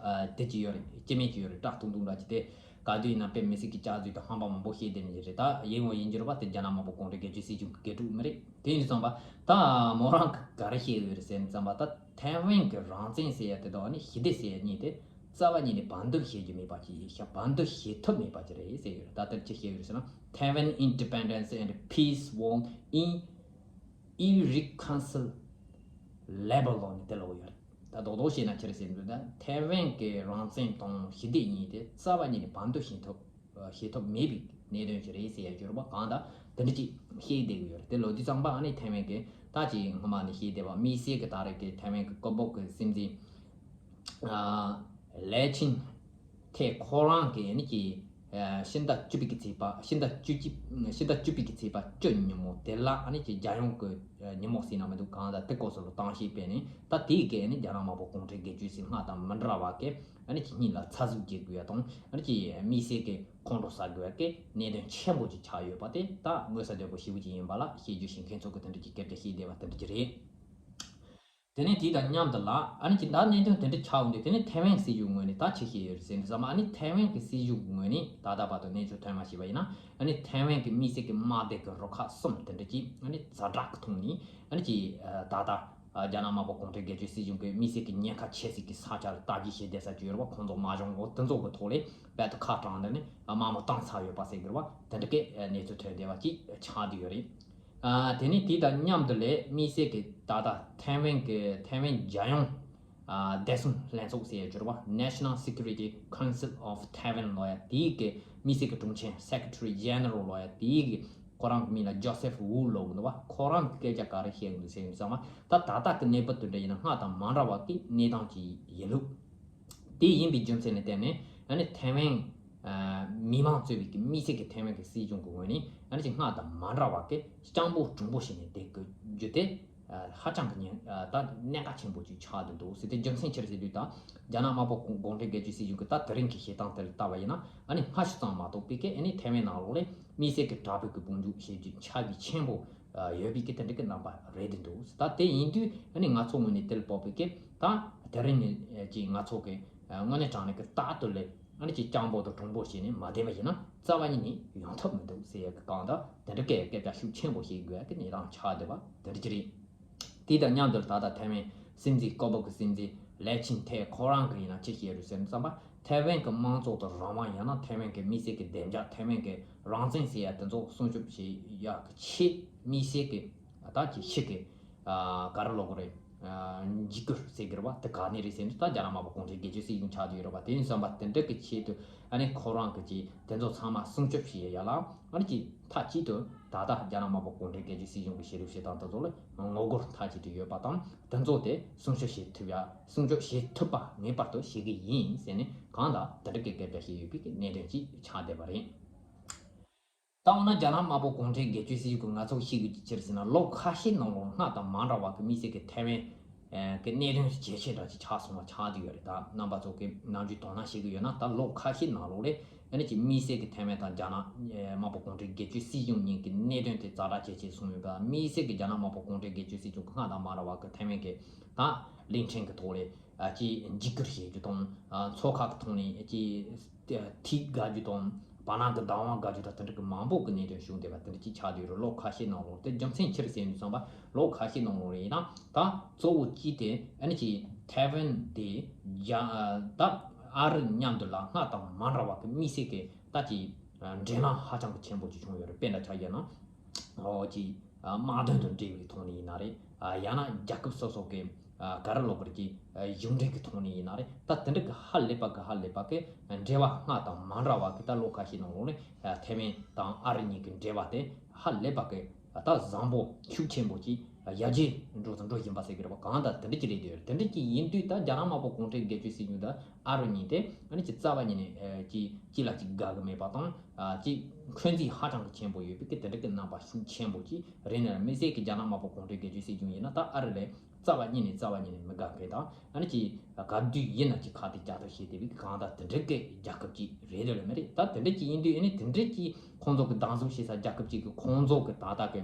དེ་ཅི་ཡོད་རེད། སྐྱེ་དམན་ཅི་ཡོད་རེད། བཀྲ་ཐུང་ཐུང་འདྲ་ཅིག་དེ་ག་དུས་ཡིན་ན་དཔེ་མི་སྲིད་ཀྱི་སྐྱག་རྫུན་དང་ཧམ་པ་མང་པོ་བཤད་བསྡད་ནི་རེད། ད་ཡིན་འོ་ཡིན་རྒྱུ་རེད་པ། དེ་རྒྱ་ནག་དམར་པོ་གུང་ཁྲན་སྒེར་གཅོད་སྲིད་གཞུང་གི་དགེ་ཕྲུག་མི་རེད། དེ་ཡིན་ཙང་པ་ད་མོ་རང་གི་ག་རེ་བཤད་ཡོད་རེད་ཟེར་ཙང་པ། ད་ཐའེ་ཝན་གྱི་རང་བཙན་ཟེར་ཡ་དེ་དང་ཨ་ནི་ཞི་བདེ་ཟེར་ཡ་གཉིས་དེ་རྩ་བ་ཉིད་ནས་བར་འདུམ་བྱེད་རྒྱུ་མེད་པ་ཅིག་ཡིན་ཤག་བར་འདུམ་བྱེད་ཐབས་མེད་པ་ཅིག་རེད་ཟེར་ཡོད་རེད། ད་ལྟར་ཅི་བཤད་ཡོད་རེད་ཟེར་ན། Taiwan independence and peace were in irreconcilable ལོ་ནས་དེ་ལོག་ཡོད་རེད། ད་རྡོག་རྡོག་བཤད་ན་ཅི་རེད་ཟེར་འདུག་ད་ཐའེ་ཝན་གྱི་རང་བཙན་དང་ཞི་བདེ་གཉིས་དེ་རྩ་བ་ཉིད་ནས་བར་འདུམ་བྱེད་ཐུབ་བྱེད་ཐུབ་མེད་པའི་གནད་དོན་ཅིག་རེད་ཟེར་ཡ་ཅིག་ཡོད་རེད་པ། གང་ལྟར་དེ་འདྲ་ཅིག་བཤད་བསྡད་ཀྱི་ཡོད་རེད། དེ་ལོ་དུས་ཙམ་པ་ཨ་ནི་ཐའེ་ཝན་གྱི་ད་ཅིག་སྔོན་མ་ནས་བཤད་བསྡད་པ་དམིགས་བསལ་གྱི་ད་རེས་ཀྱི་ཐའེ་ཝན་གྱི་ཀོ་བོག་གི་སྲིད་འཛིན་ལེ་ཆིན་ཐེ་ཁོ་རང་གིས་ཨ་ནི་ཀྱི་ཕྱི་ཟླ་བཅུ་པའི་གི་ཚེས་པ། ཕྱི་ཟླ་བཅུ་གཅིག་ཕྱི་ཟླ་བཅུ་པའི་གི་ཚེས་པ་བཅུ་ཉིན་མོ་དེ་ལ་ཨ་ནི་ཀྱི་རྒྱལ་ཡོངས་ཀྱི་ཉིན་མོ་ཟེར་ན་མི་འདུག་གང་ལྟར་དེ་སྐོར་སོགས་ལ་གཏམ་བཤད་སྤེལ་ནས། ད་དེའི་གི་ཨ་ནི་རྒྱ་ནག་དམར་པོ་གུང་ཁྲན་སྒེར་གཅོད་སྲིད་སྔར་དང་མི་འདྲ་བ་གི་ཨ་ནི་ཀྱི་སྙིང་ལ་ཚ་ཟུག་སྐྱེ་དགོས་ཡ་དང་། ཨ་ནི་ཀྱི་དམིགས་བསལ་གྱི་ཁོང་ཁྲོ་ཟ་དགོས་ཡ་གི་གནད་དོན་ཆེན་པོ་ཅིག་ཆགས་ཡོད་པ་དེ་ད་མངོན་གསལ་དོད་པོ་ཞེ་པོ་ཅིག་ཡིན་པ་ལ་བཤད་རྒྱུ་ཞིག་མཁན་ཚོགས་ཀྱི་དེ་འདྲ་ཅིག་སྐད་ཆ་བཤད་བསྡད་པ་དེ་འདྲ་ཅིག་རེད། དེ་ནས་དེ་དང་མཉམ་དུ་ལ་ཨ་ནི་ཅི་ད་གནད་དོན་དེ་འདྲ་ཆགས་འོང་དུས། དེ་ནས་ཐའེ་ཝན་སྲིད་གཞུང་ངོས་ནས་ད་ཅི་བྱས་ཡོད་ཟེར་འདུག་ཟེར་ན། ཨ་ནི་ཐའེ་ཝན་གྱི་སྲིད་གཞུང་གི་ངོས་ནས་ད་ལྟ་བར་དུ་གནས་ཚུལ་ཐོན་མ་ཤེས་པ་ཡིན་ན། ཨ་ནི་ཐའེ་ཝན་གྱི་དམིགས་བསལ་གྱི་དམག་སྡེ་གི་རུ་ཁག་གསུམ་དེ་འདྲ་ཅིག་ཨ་ནི་ཛ་དྲག་གི་ཐོག་ནས་ཨ་ནི་ཅི་ད་ལྟ་རྒྱ་ནག་དམར་པོ་གུང་ཁྲན་སྒེར་གཅོད་སྲིད་གཞུང་གི་དམིགས་བསལ་གྱི་ཉེན་ཁ་ཆེ་ཤོས་ཀྱི་ས་ཆར་ལྟ་རྒྱུ་བྱེད་བསྡད་ས་ཅིག་ཡོད་རེད་པ། ཁོང་ཚོ་དམག་སྦྱོང་འོ་དེ་ཚོ་གི་ཐོག་ལས་རྦད་དེ་ཁ་གྲངས་འདི་ནས་དམག་མི་བཏང་ཚར་ཡོད་པ་ཟེར་གི་རེད་པ། དེ་འདྲ་གི་གནས་ཚུལ་ཐོན་བསྡད་པ་ཅིག་ཆགས་བསྡད་ཡོད་རེད། ཨ། དེ་ནས་དེ་དང་མཉམ་དུ་ལས་དམིགས་བསལ་གྱི་ད་ལྟ་ཐའེ་ཝན་གྱི་ཐའེ་ཝན་རྒྱལ་ཡོངས་ཨ་བདེ་སྲུང་ལྷན་ཚོགས་ཟེར་ཡ་ཅིག་ཡོད་རེད་པ། National Security Council of Taiwan ལབ་ཡ་དེའི་གི་དམིགས་བསལ་གྱི་དྲུང་ཆེ་Secretary General ལབ་ཡ་དེའི་གི་ཁོ་རང་གི་མིང་ལ་ཇོ་སེབ་ཝུ་ལབ་ཀྱི་འདུག་པ། ཁོ་རང་གི་སྐད་ཆ་ག་རེ་བཤད་ཀྱི་འདུག་ཟེར་ཡིན་ཙང་མ། ད་ད་ལྟ་གི་གནས་བབ་དེ་འདྲ་ཡིན་ན་སྔར་དང་མ་འདྲ་བ་གི་གནས་སྟངས་ཅིག་ཡིན་ལུགས། དེ་ཡིན་པའི་རྒྱུ་མཚན་ལ་བརྟེན་ནས་ཨ་ནི་ཐའེ་ཝན་ཨ་མི་མང་གཙོས་པའི་གི་དམིགས་བསལ་གྱི་ཐའེ་ཝན་གྱི་སྲིད་གཞུང་གི་ངོས་ནས་ཨ་ནི་ཅིག་སྔར་དང་མ་འདྲ་བ་གི་སྤྱང་པོ་གྲུང་པོ་བྱས་ནས་བསྡད་དགོས་རྒྱུ་དེ་ཨ་ཧ་ཅང་གི་ཉེན་ཨ་ད་གནད་འགག་ཆེན་པོ་ཅིག་ཆགས་བསྡད་འདུག་ཟེར། དེ་རྒྱུ་མཚན་ཅི་རེད་ཟེར་དུས། ད་རྒྱ་ནག་དམར་པོ་གུང་ཁྲན་སྒེར་གཅོད་སྲིད་གཞུང་གི་ད་དེ་རིང་གི་བྱེད་སྟངས་དེ་ལ་ལྟ་བ་ཡིན་ན། ཨ་ནི་སྔ་ཕྱི་ཙམ་མ་གཏོགས་པའི་གི་ཨ་ནི་ཐའེ་ཝན་ནང་ལོགས་ལ་དམིགས་བསལ་གྱི་དྲག་པོའི་གི་དཔུང་འཇུག་བྱེད་རྒྱུ་ཆགས་པའི་ཆེན་པོ་ཡོད་པའི་གི་དེ་འདྲ་གི་རྣམ་པ་རེད་འདུག་ད་དེ་ཡིན་དུས་ཨ་ནི་ང་ཚོ་ངོས་ནས་དེ་ལ་དཔག་པའི་གི་ད་དེ་རིང་ནས་ཀྱི་ང་ཚོ་གི་དངོས་གནས་དྲང་གནས་ཀྱི་རྟག་ཏུ་ལས་ཨ་ནི་ཀྱི་སྤྱང་པོ་དང་གྲུང་པོ་བྱས་ནས་མ་བསྡད་པ་ཡིན་ན་རྩ་བ་ཉིད་ནས་ཡོང་ཐབས་མི་འདུག་ཟེར་ཡ་གི་གང་ལྟར་དེ་འདྲ་གི་སྐད་ཆ་ཤུགས་ཆེན་པོ་བཤད་དགོས་ཡ་གི་གནས་སྟངས་ཆགས་བསྡད་པ་དེ་འདྲ་ཅིག་རེད། དེ་དང་མཉམ་དུ་ད་ལྟ་ཐའེ་ཝན་སྲིད་འཛིན་ཀོ་བོ་གི་སྲིད་འཛིན་ལེ་ཆིན་ཐེ་ཁོ་རང་གི་ཡིན་ན་ཅི་བཤད་རེད་ཟེར་ཙམ་པ། ཐའེ་ཝན་གྱི་དམངས་གཙོ་དང་རང་དབང་ཡང་ན་ཐའེ་ཝན་གྱི་དམིགས་བསལ་གྱི་བདེ་འཇགས། ཐའེ་ཝན་གྱི་རང་བཙན་ཟེར་ཡ་དེ་ཚོ་སྲུང་སྐྱོབ་བྱེད་ཡག་གི་ཆེད་དམིགས་བསལ་གྱི་ད་ཀྱི་ཕྱི་གི་ཨ་ག་རེ་ལབ་དགོས་རེད། ཨ་འཇིགས་སྐུལ་ཟེར་གི་རེད་པ། དེ་ག་ནས་རེད་ཟེར་ན་ད་རྒྱ་ནག་དམར་པོ་གུང་ཁྲན་སྒེར་གཅོད་སྲིད་གཞུང་ཆགས་བསྡད་ཡོད་རེད་པ། དེ་ཡིན་ཙམ་པ་དེ་འདྲ་གི་ཆེད་དུ་ཨ་ནི་ཁོ་རང་གི་ཀྱི་དེ་ཚོ་ཚང་མ་སྲུང་སྐྱོབ་བྱེད་ཡ་ལ་ཨ་ནི་ཀྱི་མཐའ་གཅིག་ཏུ་ད་ལྟ་རྒྱ་ནག་དམར་པོ་གུང་ཁྲན་སྒེར་གཅོད་སྲིད་གཞུང་གི་བྱེད་རིམ་བྱེད་སྟངས་དེ་ཚོ་ལ་ངོ་རྒོལ་མཐའ་གཅིག་ཏུ་ཡོད་པ་དང་། དེ་ཚོ་དེ་སྲུང་སྐྱོབ་བྱེད་ཐུབ་ཡ་སྲུང་སྐྱོབ་བྱེད་ཐུབ་པ་ངེས་པར་དུ་བྱེད་ཀྱི་ཡིན་ཟེར་ནས་གང་ལྟར་དེ་འདྲ་གི་སྐད་ཆ་བཤད་ཡོད་པའི་གི་གནད་དོན་ཅིག་ཆགས་བསྡད་པ་རེད། ད་འོ་ན་རྒྱ་ནག་དམར་པོ་གུང་ཁྲན་སྒེར་གཅོད་སྲིད་གཞུང་གིས་ང་ཚོ་ཤེས་དགོས་ཀྱི་ཅི་རེད་ཟེར་ན། ལོ་ཁ་ཤས་ནང་ལོགས་སྔར་དང་མ་འདྲ་བ་གི་དམིགས་བསལ་གྱི་ཐའེ་ཝན་གི་གནད་དོན་ཇེ་ཆེ་འདྲ་ཅིག་ཆགས་སོང་བ་ཆགས་བསྡད་ཡོད་རེད། ད་རྣམ་པ་ཚོ་གི་ནམ་རྒྱུན་དོ་སྣང་བྱེད་ཀྱི་ཡོད་ན། ད་ལོ་ཁ་ཤས་ནང་ལོགས་ལས་ཨ་ནི་ཅིག་དམིགས་བསལ་གྱི་ཐའེ་ཝན་དང་རྒྱ་ནག་དམར་པོ་གུང་ཁྲན་སྒེར་གཅོད་སྲིད་གཞུང་གཉིས་ཀྱི་གནད་དོན་དེ་ཛ་དྲག་ཇེ་ཆེ་སོང་ཡོད་པ། དམིགས་བསལ་གྱི་རྒྱ་ནག་དམར་པོ་གུང་ཁྲན་སྒེར་གཅོད་སྲིད་གཞུང་གི་སྔར་དང་མ་འདྲ་བ་གི་ཐའེ་ཝན་གི་ད་གླིང་ཕྲན་གི་ཐོག་ལས་ཨ་ཅིག་འཇིགས་སྐུལ་བྱེད་རྒྱུ་དང་། ཨ་མཚོ་ཁ་གི་ཐོག་ནས་ཨ་ཅིག་ཐིག་དགའ་རྒྱུ་དང་། བར་སྣང་གི་བདག་དབང་དགའ་རྒྱུ་དང་། དེ་འདྲ་གི་མང་པོ་གི་གནད་དོན་བྱུང་བསྡད་པ་དེ་འདྲ་ཅིག་ཆགས་བསྡད་ཡོད་རེད། ལོ་ཁ་ཤས་ནང་ལོགས། དེ་རྒྱུ་མཚན་ཅི་རེད་ཟེར་ཡིན་དུས་ཙམ་པ། ལོ་ཁ་ཤས་ནང་ལོགས་རེད་ཡིན་ན་ད་གཙོ་བོ་གཅིག་དེ་ཨ་ནི་ཅིག་ཐའེ་ཝན་དེ་རྒྱ་ད་ཨ་རི་མཉམ་དུ་ལ་སྔར་དང་མ་འདྲ་བ་གི་དམིགས་བསལ་གི་ད་ཅིག་འབྲེལ་ལམ་ཧ་ཅང་གི་ཆེན་པོ་ཅིག་བྱུང་ཡོད་རེད། དཔེར་ན་ཆ་བཞག་ན་འོ་ཅིག་དམག་དོན་དང་འབྲེལ་བའི་ཐོག་ནས་ཡིན་ན་རེད། ཡང་ན་རྒྱལ་ཁབ་སོ་སོ་གི་ག་རེ་ལབ་དགོས་རེད། ཀྱི་གཞུང་འབྲེལ་གྱི་ཐོག་ནས་ཡིན་ན་རེད། ད་དེ་འདྲ་གི་ཧ་ལས་པ་གི་ཧ་ལས་པ་གི་འབྲེལ་བ་སྔར་དང་མ་འདྲ་བ་གི་ད་ལོ་ཁ་ཤས་ནང་ལོགས་ནས་ཐའེ་ཝན་དང་ཨ་རི་གཉིས་ཀྱི་འབྲེལ་བ་དེ་ཧ་ལས་པ་གི་ད་བཟང་པོ་ཤུགས་ཆེན་པོ་ཅིག་ ཡར་རྒྱས་འགྲོ་དང་འགྲོ་བཞིན་པ་ཟེར་གི་རེད་པ། གང་ལྟར་དེ་འདྲ་ཅིག་རེད་འདུག་དེ་འདྲ་ཅིག་ཡིན་དུས་ད་རྒྱ་ནག་དམར་པོ་གུང་ཁྲན་སྒེར་གཅོད་སྲིད་གཞུང་དང་ཨ་རི་གཉིས་དེ་ཨ་ནི་ཅིག་རྩ་བ་ཉིད་ནས་ཨ་ཅིག་གཅིག་ལ་གཅིག་དགའ་གི་མེད་པ་དང་ཨ་ཅིག་འཁོན་འཛིན་ཧ་ཅང་གི་ཆེན་པོ་ཡོད་པའི་གི་དེ་འདྲ་གི་རྣམ་པ་ཤུགས་ཆེན་པོ་ཅིག་རེད་ན། དམིགས་བསལ་གི་རྒྱ་ནག་དམར་པོ་གུང་ཁྲན་སྒེར་གཅོད་སྲིད་གཞུང་ཡིན་ན་ད་ཨ་རི་ལ་རྩ་བ་ཉིད་ནས་རྩ་བ་ཉིད་ནས་མི་དགའ་མཁན་དང་ཨ་ནི་ཅིག་ག་དུས་ཡིན་ན་ཅིག་ཁ་གཏད་བཅག་ཐབས་བྱེད་བསྡད་པའི་གི་གང་ལྟར་དེ་འདྲ་གི་རྒྱལ་ཁབ་ཅིག་རེད་འདོད་ལ་མི་རེད། ད་དེ་འདྲ་ཅིག་ཡིན་དུས་ཨ་ནི་དེ་འདྲ་ཅིག་ཁོང་ཚོ་གི་སྡང་ཟུག་བྱེད་ས་རྒྱལ་ཁབ་ཅིག་གི་ཁོང་ཚོ་གི་ད་ལྟ་གི་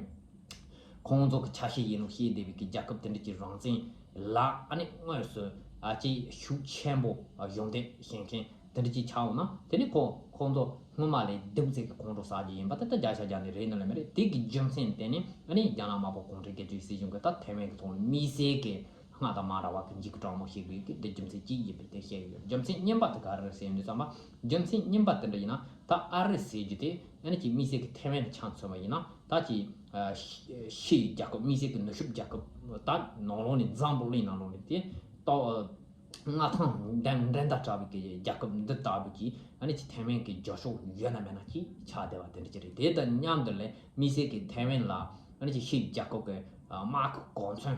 ཁོང་ཚོ་གི་ཆ་ཤས་ཡིན་ནོ་ཤེས་བསྡད་པའི་གི་རྒྱལ་ཁབ་དེ་འདྲ་གི་རང་བཙན་ལ་ཨ་ནི་དངོས་སུ་ཨ་ཅེ་ཤུགས་ཆེན་པོ་གཞོགས་འདེགས་བྱེད་མཁན་དེ་འདྲ་གི་ཆགས་འོང་ན། དེ་ནི་ཁོ་ཁོང་ཚོ་སྔོན་མ་ལས་སྡུག་ཚད་ཀྱི་ཁོང་ཁྲོ་ཟ་རྒྱུ་ཡིན་པ་དེ་ད་བརྒྱ་ཆ་བརྒྱ་ནི་རེད་ནོ་ལ་མི་རེད། དེ་གི་རྒྱུ་མཚན་དེ་ནི་ཨ་ནི་རྒྱ་ནག་དམར་པོ་གུང་ཁྲན་སྒེར་གཅོད་སྲིད་གཞུང་གི་ད་ཐའེ་ཝན་གི་ཐོག་ནས་དམིགས་བསལ་གི་སྔར་དང་མ་འདྲ་བ་གི་འཇིགས་སྐྲག་མོ་ཞིག་གི་གི་དེ་རྒྱུ་མཚན་གཅིག་ཡིན་པའི་དེ་བཤད་ཡོད། རྒྱུ་མཚན་གཉིས་པ་དེ་ག་རེ་རེད་ཟེར་ཡོང་དུས་ཙམ་པ། རྒྱུ་མཚན་གཉིས་པ་དེ་འདྲ་ཡིན་ན་ད་ཨ་རི་ཟེར་རྒྱུ་དེ་ཨ་ནི་ཅིག་དམིགས་བསལ་གི་ཐའེ་ཝན་ཆ་མཚོན་པ་ཡིན་ན་ད་ཅིག་ཨ་ཤི་ཤི་ཡི་རྒྱལ་ཁབ། དམིགས་བསལ་གི་ནུབ་ཕྱོགས་རྒྱལ་ཁབ་ད་ནང་ལོགས་ནས་འཛམ་བུ་གླིང་ནང་ལོགས་ནས་དེ་ཏོག་མངའ་ཐང་འགྲན་འགྲན་ཟླ་དྲག་པའི་གི་རྒྱལ་ཁབ་འདི་ལྟ་བུ་གི་ཨ་ནི་ཅིག་ཐའེ་ཝན་གི་རྒྱབ་ཕྱོགས་ཡོད་ན་མེད་ན་ཅིག་ཆགས་བསྡད་པ་དེ་འདྲ་ཅིག་རེད། དེ་དང་མཉམ་དུ་ལས་དམིགས་བསལ་གི་ཐའེ་ཝན་ལ་ཨ་ནི་ཅིག་ཤི་ཡི་རྒྱལ་ཁབ་གི་ཨ་དམག་གི་གོ་མཚོན།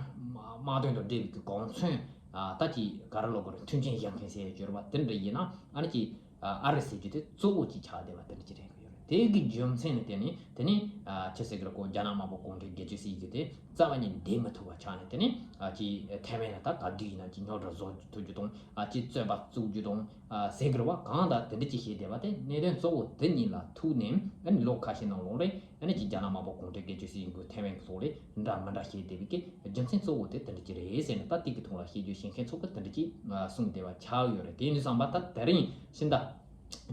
དམག་དོན་དང་འབྲེལ་བའི་གི་གོ་མཚོན། ཨ་ད་ཅིག་ག་རེ་ལབ་དགོས་རེད། མཐུན་རྐྱེན་སྦྱར་མཁན་ཟེར་ཡ་སྦྱོར་བ་དེ་འདྲ་ཡིན་ན་ཨ་ནི་ཅིག་ཨ་རི་ཟེར་རྒྱུ་དེ་གཙོ་བོ་ཅིག་ཆགས་བསྡད་པ་དེ་འདྲ་ཅིག་རེད་གི་ཡོད་རེད། དེ་གི་རྒྱུ་མཚན་ནི་དེ་ནི་དེ་ནི་ཨ་ཅི་ཟེར་གི་རེད་གོ། རྒྱ་ནག་དམར་པོ་གུང་ཁྲན་སྒེར་གཅོད་སྲིད་ཀྱི་དེ་རྩ་བ་ཉིད་ནས་བསྡད་མི་ཐུབ་པ་ཆགས་ནས། དེ་ནི་ཨ་ཅིག་ཐའེ་ཝན་ལ་ད་ག་དུས་ཡིན་ན་ཅིག་རྙོག་དྲ་བཟོ་ཐུབ་རྒྱུ་དང་ཨ་ཅིག་རྩོད་པ་བཙུགས་རྒྱུ་དང་ཨ་ཟེར་གི་རེད་བ། གང་ལྟར་དེ་འདྲ་ཅིག་བྱས་བསྡད་པ་དེ་གནད་དོན་གཙོ་བོ་དེ་གཉིས་ལ་ཐུག་ནས་ཨ་ནི་ལོ་ཁ་ཤས་ནང་ལོགས་ལ་ཨ་ནི་ཅིག་རྒྱ་ནག་དམར་པོ་གུང་ཁྲན་སྒེར་གཅོད་སྲིད་གཞུང་གིས་ཐའེ་ཝན་གྱི་ཐོག་ལ་འདྲ་མི་འདྲ་བྱས་བསྡད་པའི་གི་རྒྱུ་མཚན་གཙོ་བོ་དེ་དེ་འདྲ་ཅིག་རེད་ཟེར་ནས་ད་དེ་གི་ཐོག་ལ་བཤད་རྒྱུ་བཤད་མཁན་ཚོ་གིས་དེ་འདྲ་ཅིག་གསུངས་བསྡད་པ་ཆགས་ཡོད་རེད། དེ་ཡིན་དུས་ཙམ་པ་ད་དེ་རིང་ཕྱི་ཟླ་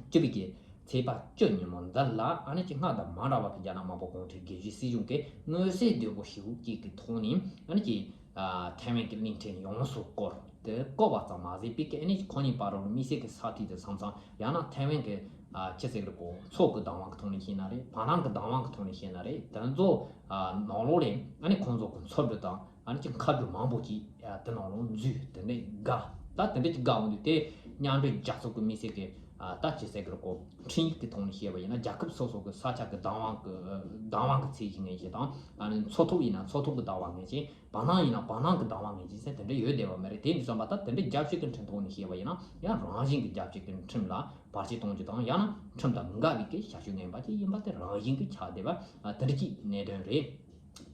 བཅུ་པའི་གི་ཚེས་པ་བཅུ་ཉིན་མོ་འདི་ལ་ཨ་ནི་ཅིག་སྔར་དང་མ་འདྲ་བ་གི་རྒྱ་ནག་དམར་པོ་གུང་ཁྲན་སྒེར་གཅོད་སྲིད་གཞུང་གིས་མངོན་གསལ་དོད་པོ་ཞེ་པོ་ཅིག་གི་ཐོག་ནས་ཨ་ནི་ཅིག་ཨ་ཐའེ་ཝན་གྱི་གླིང་ཕྲན་ཡོངས་སུ་བསྐོར་ཏེ་བསྐོར་བ་ཙམ་མ་ཟད་པའི་གི་ཨ་ནི་ཁོ་གཉིས་བར་ལ་དམིགས་བསལ་གྱི་ས་ཐིག་དེ་མཚམས་མཚམས་ཡང་ན་ཐའེ་ཝན་གྱི་ཨ་ཅི་ཟེར་གི་རེད་གོ། མཚོ་གི་བདག་དབང་གི་ཐོག་ནས་བཤད་ན་རེད། བར་སྣང་གི་བདག་དབང་གི་ཐོག་ནས་བཤད་ན་རེད། དེ་ཚོ་ཨ་ནང་ལོགས་ལ་ཨ་ནི་ཁོང་ཚོ་གི་མཚོ་འབྲུ་དང་ཨ་ནི་ཅིག་མཁའ་འགྲུལ་མང་པོ་ཅིག་ཨ་དེ་ནང་ལོགས་འཛུལ་དེ་འདྲ་དགའ། ད་དེ་འདྲ་ཅིག་དགའ་འོང་དུས་དེ་མཉམ་འབྲེལ་རྒྱལ་ཚོགས་ཀྱི་དམིགས་བསལ་གྱི་ཨ་ད་ཅི་ཟེར་གི་རེད་གོ། འཕྲིན་ཡིག་གི་ཐོག་ནས་བཤད་པ་ཡིན་ན་རྒྱལ་ཁབ་སོ་སོ་གི་ས་ཆ་གི་བདག་དབང་གི་བདག་དབང་གི་ཚད་གཞི་ངེས་ཅན་དང་ཨ་ནི་མཚོ་ཐོག་ཡིན་ན་མཚོ་ཐོག་གི་བདག་དབང་ངེས་ཅན། བར་སྣང་ཡིན་ན་བར་སྣང་གི་བདག་དབང་ངེས་ཅན་ཟེར་དེ་འདྲ་ཡོད་བསྡད་པ་མ་རེད། དེ་འདྲ་བསམ་པ་ད་དེ་འདྲ་རྒྱལ་སྤྱི་གི་ཁྲིམས་ཐོག་ནས་བཤད་པ་ཡིན་ན་ཡང་རང་བཞིན་གྱི་རྒྱལ་སྤྱི་གི་ཁྲིམས་ལ་བར་ཆད་གཏོང་རྒྱུ་དང་ཡང་ན་ཁྲིམས་དང་མི་འགལ་བའི་གི་བྱ་སྤྱོད་ངན་པ་ཅིག་ཡིན་པ་དེ་རང་བཞིན་གྱི་ཆགས་བསྡད་པ་དེ་འདྲ་ཅིག་གནད་དོན་རེད།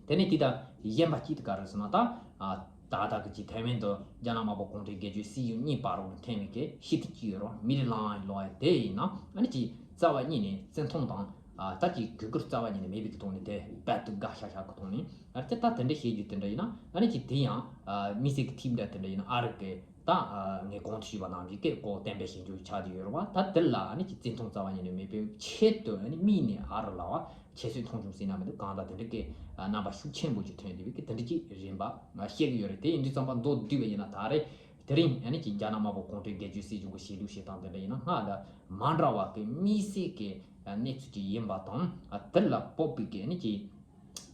དེ་ནས་དེ་དང་གཞན་པ་གཅིག་དེ་ག་རེ་ཟེར་ན་ད་ད་ལྟ་གི་ཅིག་ཐའེ་ཝན་དུ་རྒྱ་ནག་དམར་པོ་གུང་ཁྲན་སྒེར་གཅོད་སྲིད་གཞུང་གཉིས་བར་ལ་འཐེན་པའི་གི་ཤི་ཏི་ཅིག་ཡོད་རོགས་མི་རི་ལང་ཡི་ལོ་ཡི་དེ་ཡིན་ན་ཨ་ནི་ཅིག་རྩ་བ་ཉིད་ནས་བཙན་ཐོང་དང་ད་ཅིག་གུས་བཀུར་རྩ་བ་ཉིད་ནས་མེད་པའི་གི་ཐོག་ནས་དེ་རྦད་དེ་དགའ་ཤ་ཤ་གི་ཐོག་ནས། ཨ་ཙི་ད་དེ་འདྲ་བཤད་རྒྱུ་དེ་འདྲ་ཡིན་ན་ཨ་ནི་ཅིག་དེ་ཡང་ཨ་དམིགས་བསལ་གྱི་ཐིག་འདྲ་དེ་འདྲ་ཡིན་ན་ཨ་རི་གི་ད་ཨ་ངས་གོང་དུ་ཞུས་པ་ནང་བཞིན་སྐད་ཀོ་གཏན་འབེབས་བྱེད་རྒྱུ་ཆགས་ཀྱི་ཡོད་རེད་བ། ད་དེ་ལ་ཨ་ནི་ཅིག་བཙན་ཐོང་རྩ་བ་ཉིད་ནས་མེད་པའི་ཆེད་དུ་ཨ་ནི་དམིགས་ནས་ཨ་རི་ལ་བ་ཁྱད་གསོད་མཐོང་ཆུང་ཟིན་ན་མི་འདུག་གང་ལྟར་དེ་འདྲ་གི་ཨ་རྣམ་པ་ཤུགས་ཆེན་པོ་ཅིག་ཐོན་བསྡད་པའི་གི་དེ་འདྲ་ཅིག་རིམ་པ་ང་བཤད་ཀྱི་ཡོད་རེད། དེ་ཡིན་དུས་ཙམ་པ་མདོར་བསྡུས་པ་ཡིན་ན་ད་རེས་དེ་རིང་ཨ་ནི་ཅིག་རྒྱ་ནག་དམར་པོ་གུང་ཁྲན་སྒེར་གཅོད་སྲིད་གཞུང་གི་བྱེད་ལུགས་བྱེད་སྟངས་དེ་འདྲ་ཡིན་ན་སྔར་དང་མ་འདྲ་བ་གི་དམིགས་བསལ་གྱི་གནས་ཚུལ་ཅིག་ཡིན་པ་དང་དེ་ལ་དཔག་པའི་གི་ཨ་ནི་ཅིག་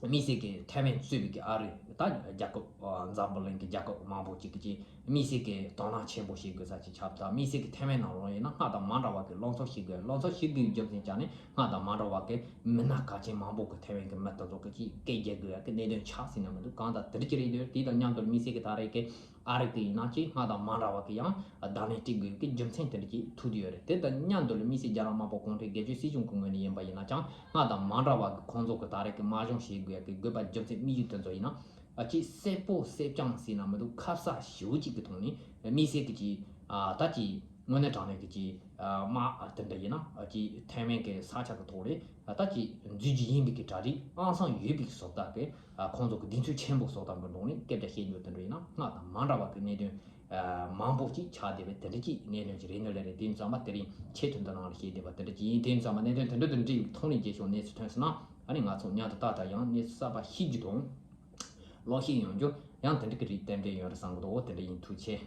དམིགས་བསལ་གྱི་ཐའེ་ཝན་གཙོས་པའི་གི་ཨ་རི་ད་རྒྱལ་ཁབ་འཛམ་བུ་གླིང་གི་རྒྱལ་ཁབ་མང་པོ་ཅིག་གི་ཅིག་དམིགས་བསལ་གྱི་དོ་སྣང་ཆེན་པོ་བྱེད་དགོས་ས་ཅིག་ཆགས། ད་དམིགས་བསལ་གྱི་ཐའེ་ཝན་ནང་ལོགས་ཡིན་ན་སྔར་དང་མ་འདྲ་བ་གི་བློ་འཚབ་བྱེད་དགོས། བློ་འཚབ་བྱེད་དགོས་རྒྱུ་མཚན་ཅང་ནི་སྔར་དང་མ་འདྲ་བ་གི་མི་སྣ་གལ་ཆེན་མང་པོ་གི་ཐའེ་ཝན་གི་མི་དེ་ཚོ་གི་ཅིག་སྐད་རྒྱག་དགོས་ཡ་གི་གནད་དོན་ཆགས་ཟིན་ན་མི་འདུག་གང་ལྟར་དེ་འདྲ་ཅིག་རེད་འདུག་དེ་དང་མཉམ་དུ་དམིགས་བསལ་གྱི་ད་རེས་གི་ཨ་རི་གི་ཡིན་ན་ཅིག་སྔར་དང་མ་འདྲ་བ་གི་ཡང་བརྡ་ལན་སྤྲད་དགོས་ཀྱི་རྒྱུ་མཚན་དེ་འདྲ་ཅིག་ཐུག་བསྡད་ཡོད་རེད། དེ་དང་མཉམ་དུ་ལ་དམིགས་བསལ་རྒྱ་ནག་དམར་པོ་གུང་ཁྲན་སྒེར་གཅོད་སྲིད་གཞུང་གི་ངོས་ནས་ཡིན་པ་ཡིན་ན་ཅང་སྔར་དང་མ་འདྲ་བ་གི་ཁོང་ཚོ་གི་ད་རེས་ཀྱི་དམག་སྦྱོང་བྱེད་དགོས་ཀྱི་དགོས་པ་རྒྱུ་མཚན་དམིགས་ཡུལ་དེ་ཚོ་ཡིན་ན་ཅིག་གསལ་པོ་གསལ་རྐྱང་ཟེར་ན་མི་འདུག་ཁ་གསལ་ཞེ་པོ་ཅིག་གི་ཐོག་ནས་དམིགས་བསལ་གྱི་ཅིག་ད་ཅིག་དངོས་གནས་དྲང་གནས་ཀྱི་ཅིག་དམག་དེ་འདྲ་ཡིན་ན་ཅིག་ཐའེ་ཝན་གྱི་ས་ཆ་གི་ཐོག་ལ་ད་ཅིག་འཛུལ་རྒྱུ་ཡིན་པའི་གི་གྲ་སྒྲིག་ཨང་སང་ཡོད་པའི་གི་བཟོ་ལྟ་གི་ཁོང་ཚོ་གི་གདེང་ཚོད་ཆེན་པོ་བཟོ་ལྟ་གི་འགྲོ་ནས་སྐད་ཆ་བཤད་རྒྱུ་དེ་འདྲ་ཡིན་ན་སྔར་དང་མ་འདྲ་བ་གི་གནད་དོན་མང་པོ་ཅིག་ཆགས་བསྡད་པའི་དེ་འདྲ་ཅིག་གནད་དོན་ཅིག་རེད་འདུག་ལེ་རེད། དེ་ཡིན་ཙང་མ་དེ་རིང་ཆེད་དུ་འདི་ནང་ལ་བཤད་བསྡད་པ་དེ་འདྲ་ཅིག་ཡིན། དེ་ཡིན་ཙང་མ་གནད་དོན་དེ་འདྲ་དང་འབྲེལ་བའི་ཐོག་ནས་རྒྱས་ཤོག་གནས་ཚུལ་ཐོན་སོང་ན་ཨ་ནི་ང་ཚོ་མཉམ་དུ་ཏག་ཏག་ཡང་གནས་ཚུལ་གསར་པ་ཤེས་རྒྱུ་དང་ཀློག་ཤེས་ཡོང་རྒྱུ་ཡང་དེ་འདྲ་གི་རིགས་ཏན་ཏན་ཡོད་རེད་བསམ་གི་འདུག་འོ་དེ་འདྲ་ཡིན། ཐུགས་རྗེ་ཆེ།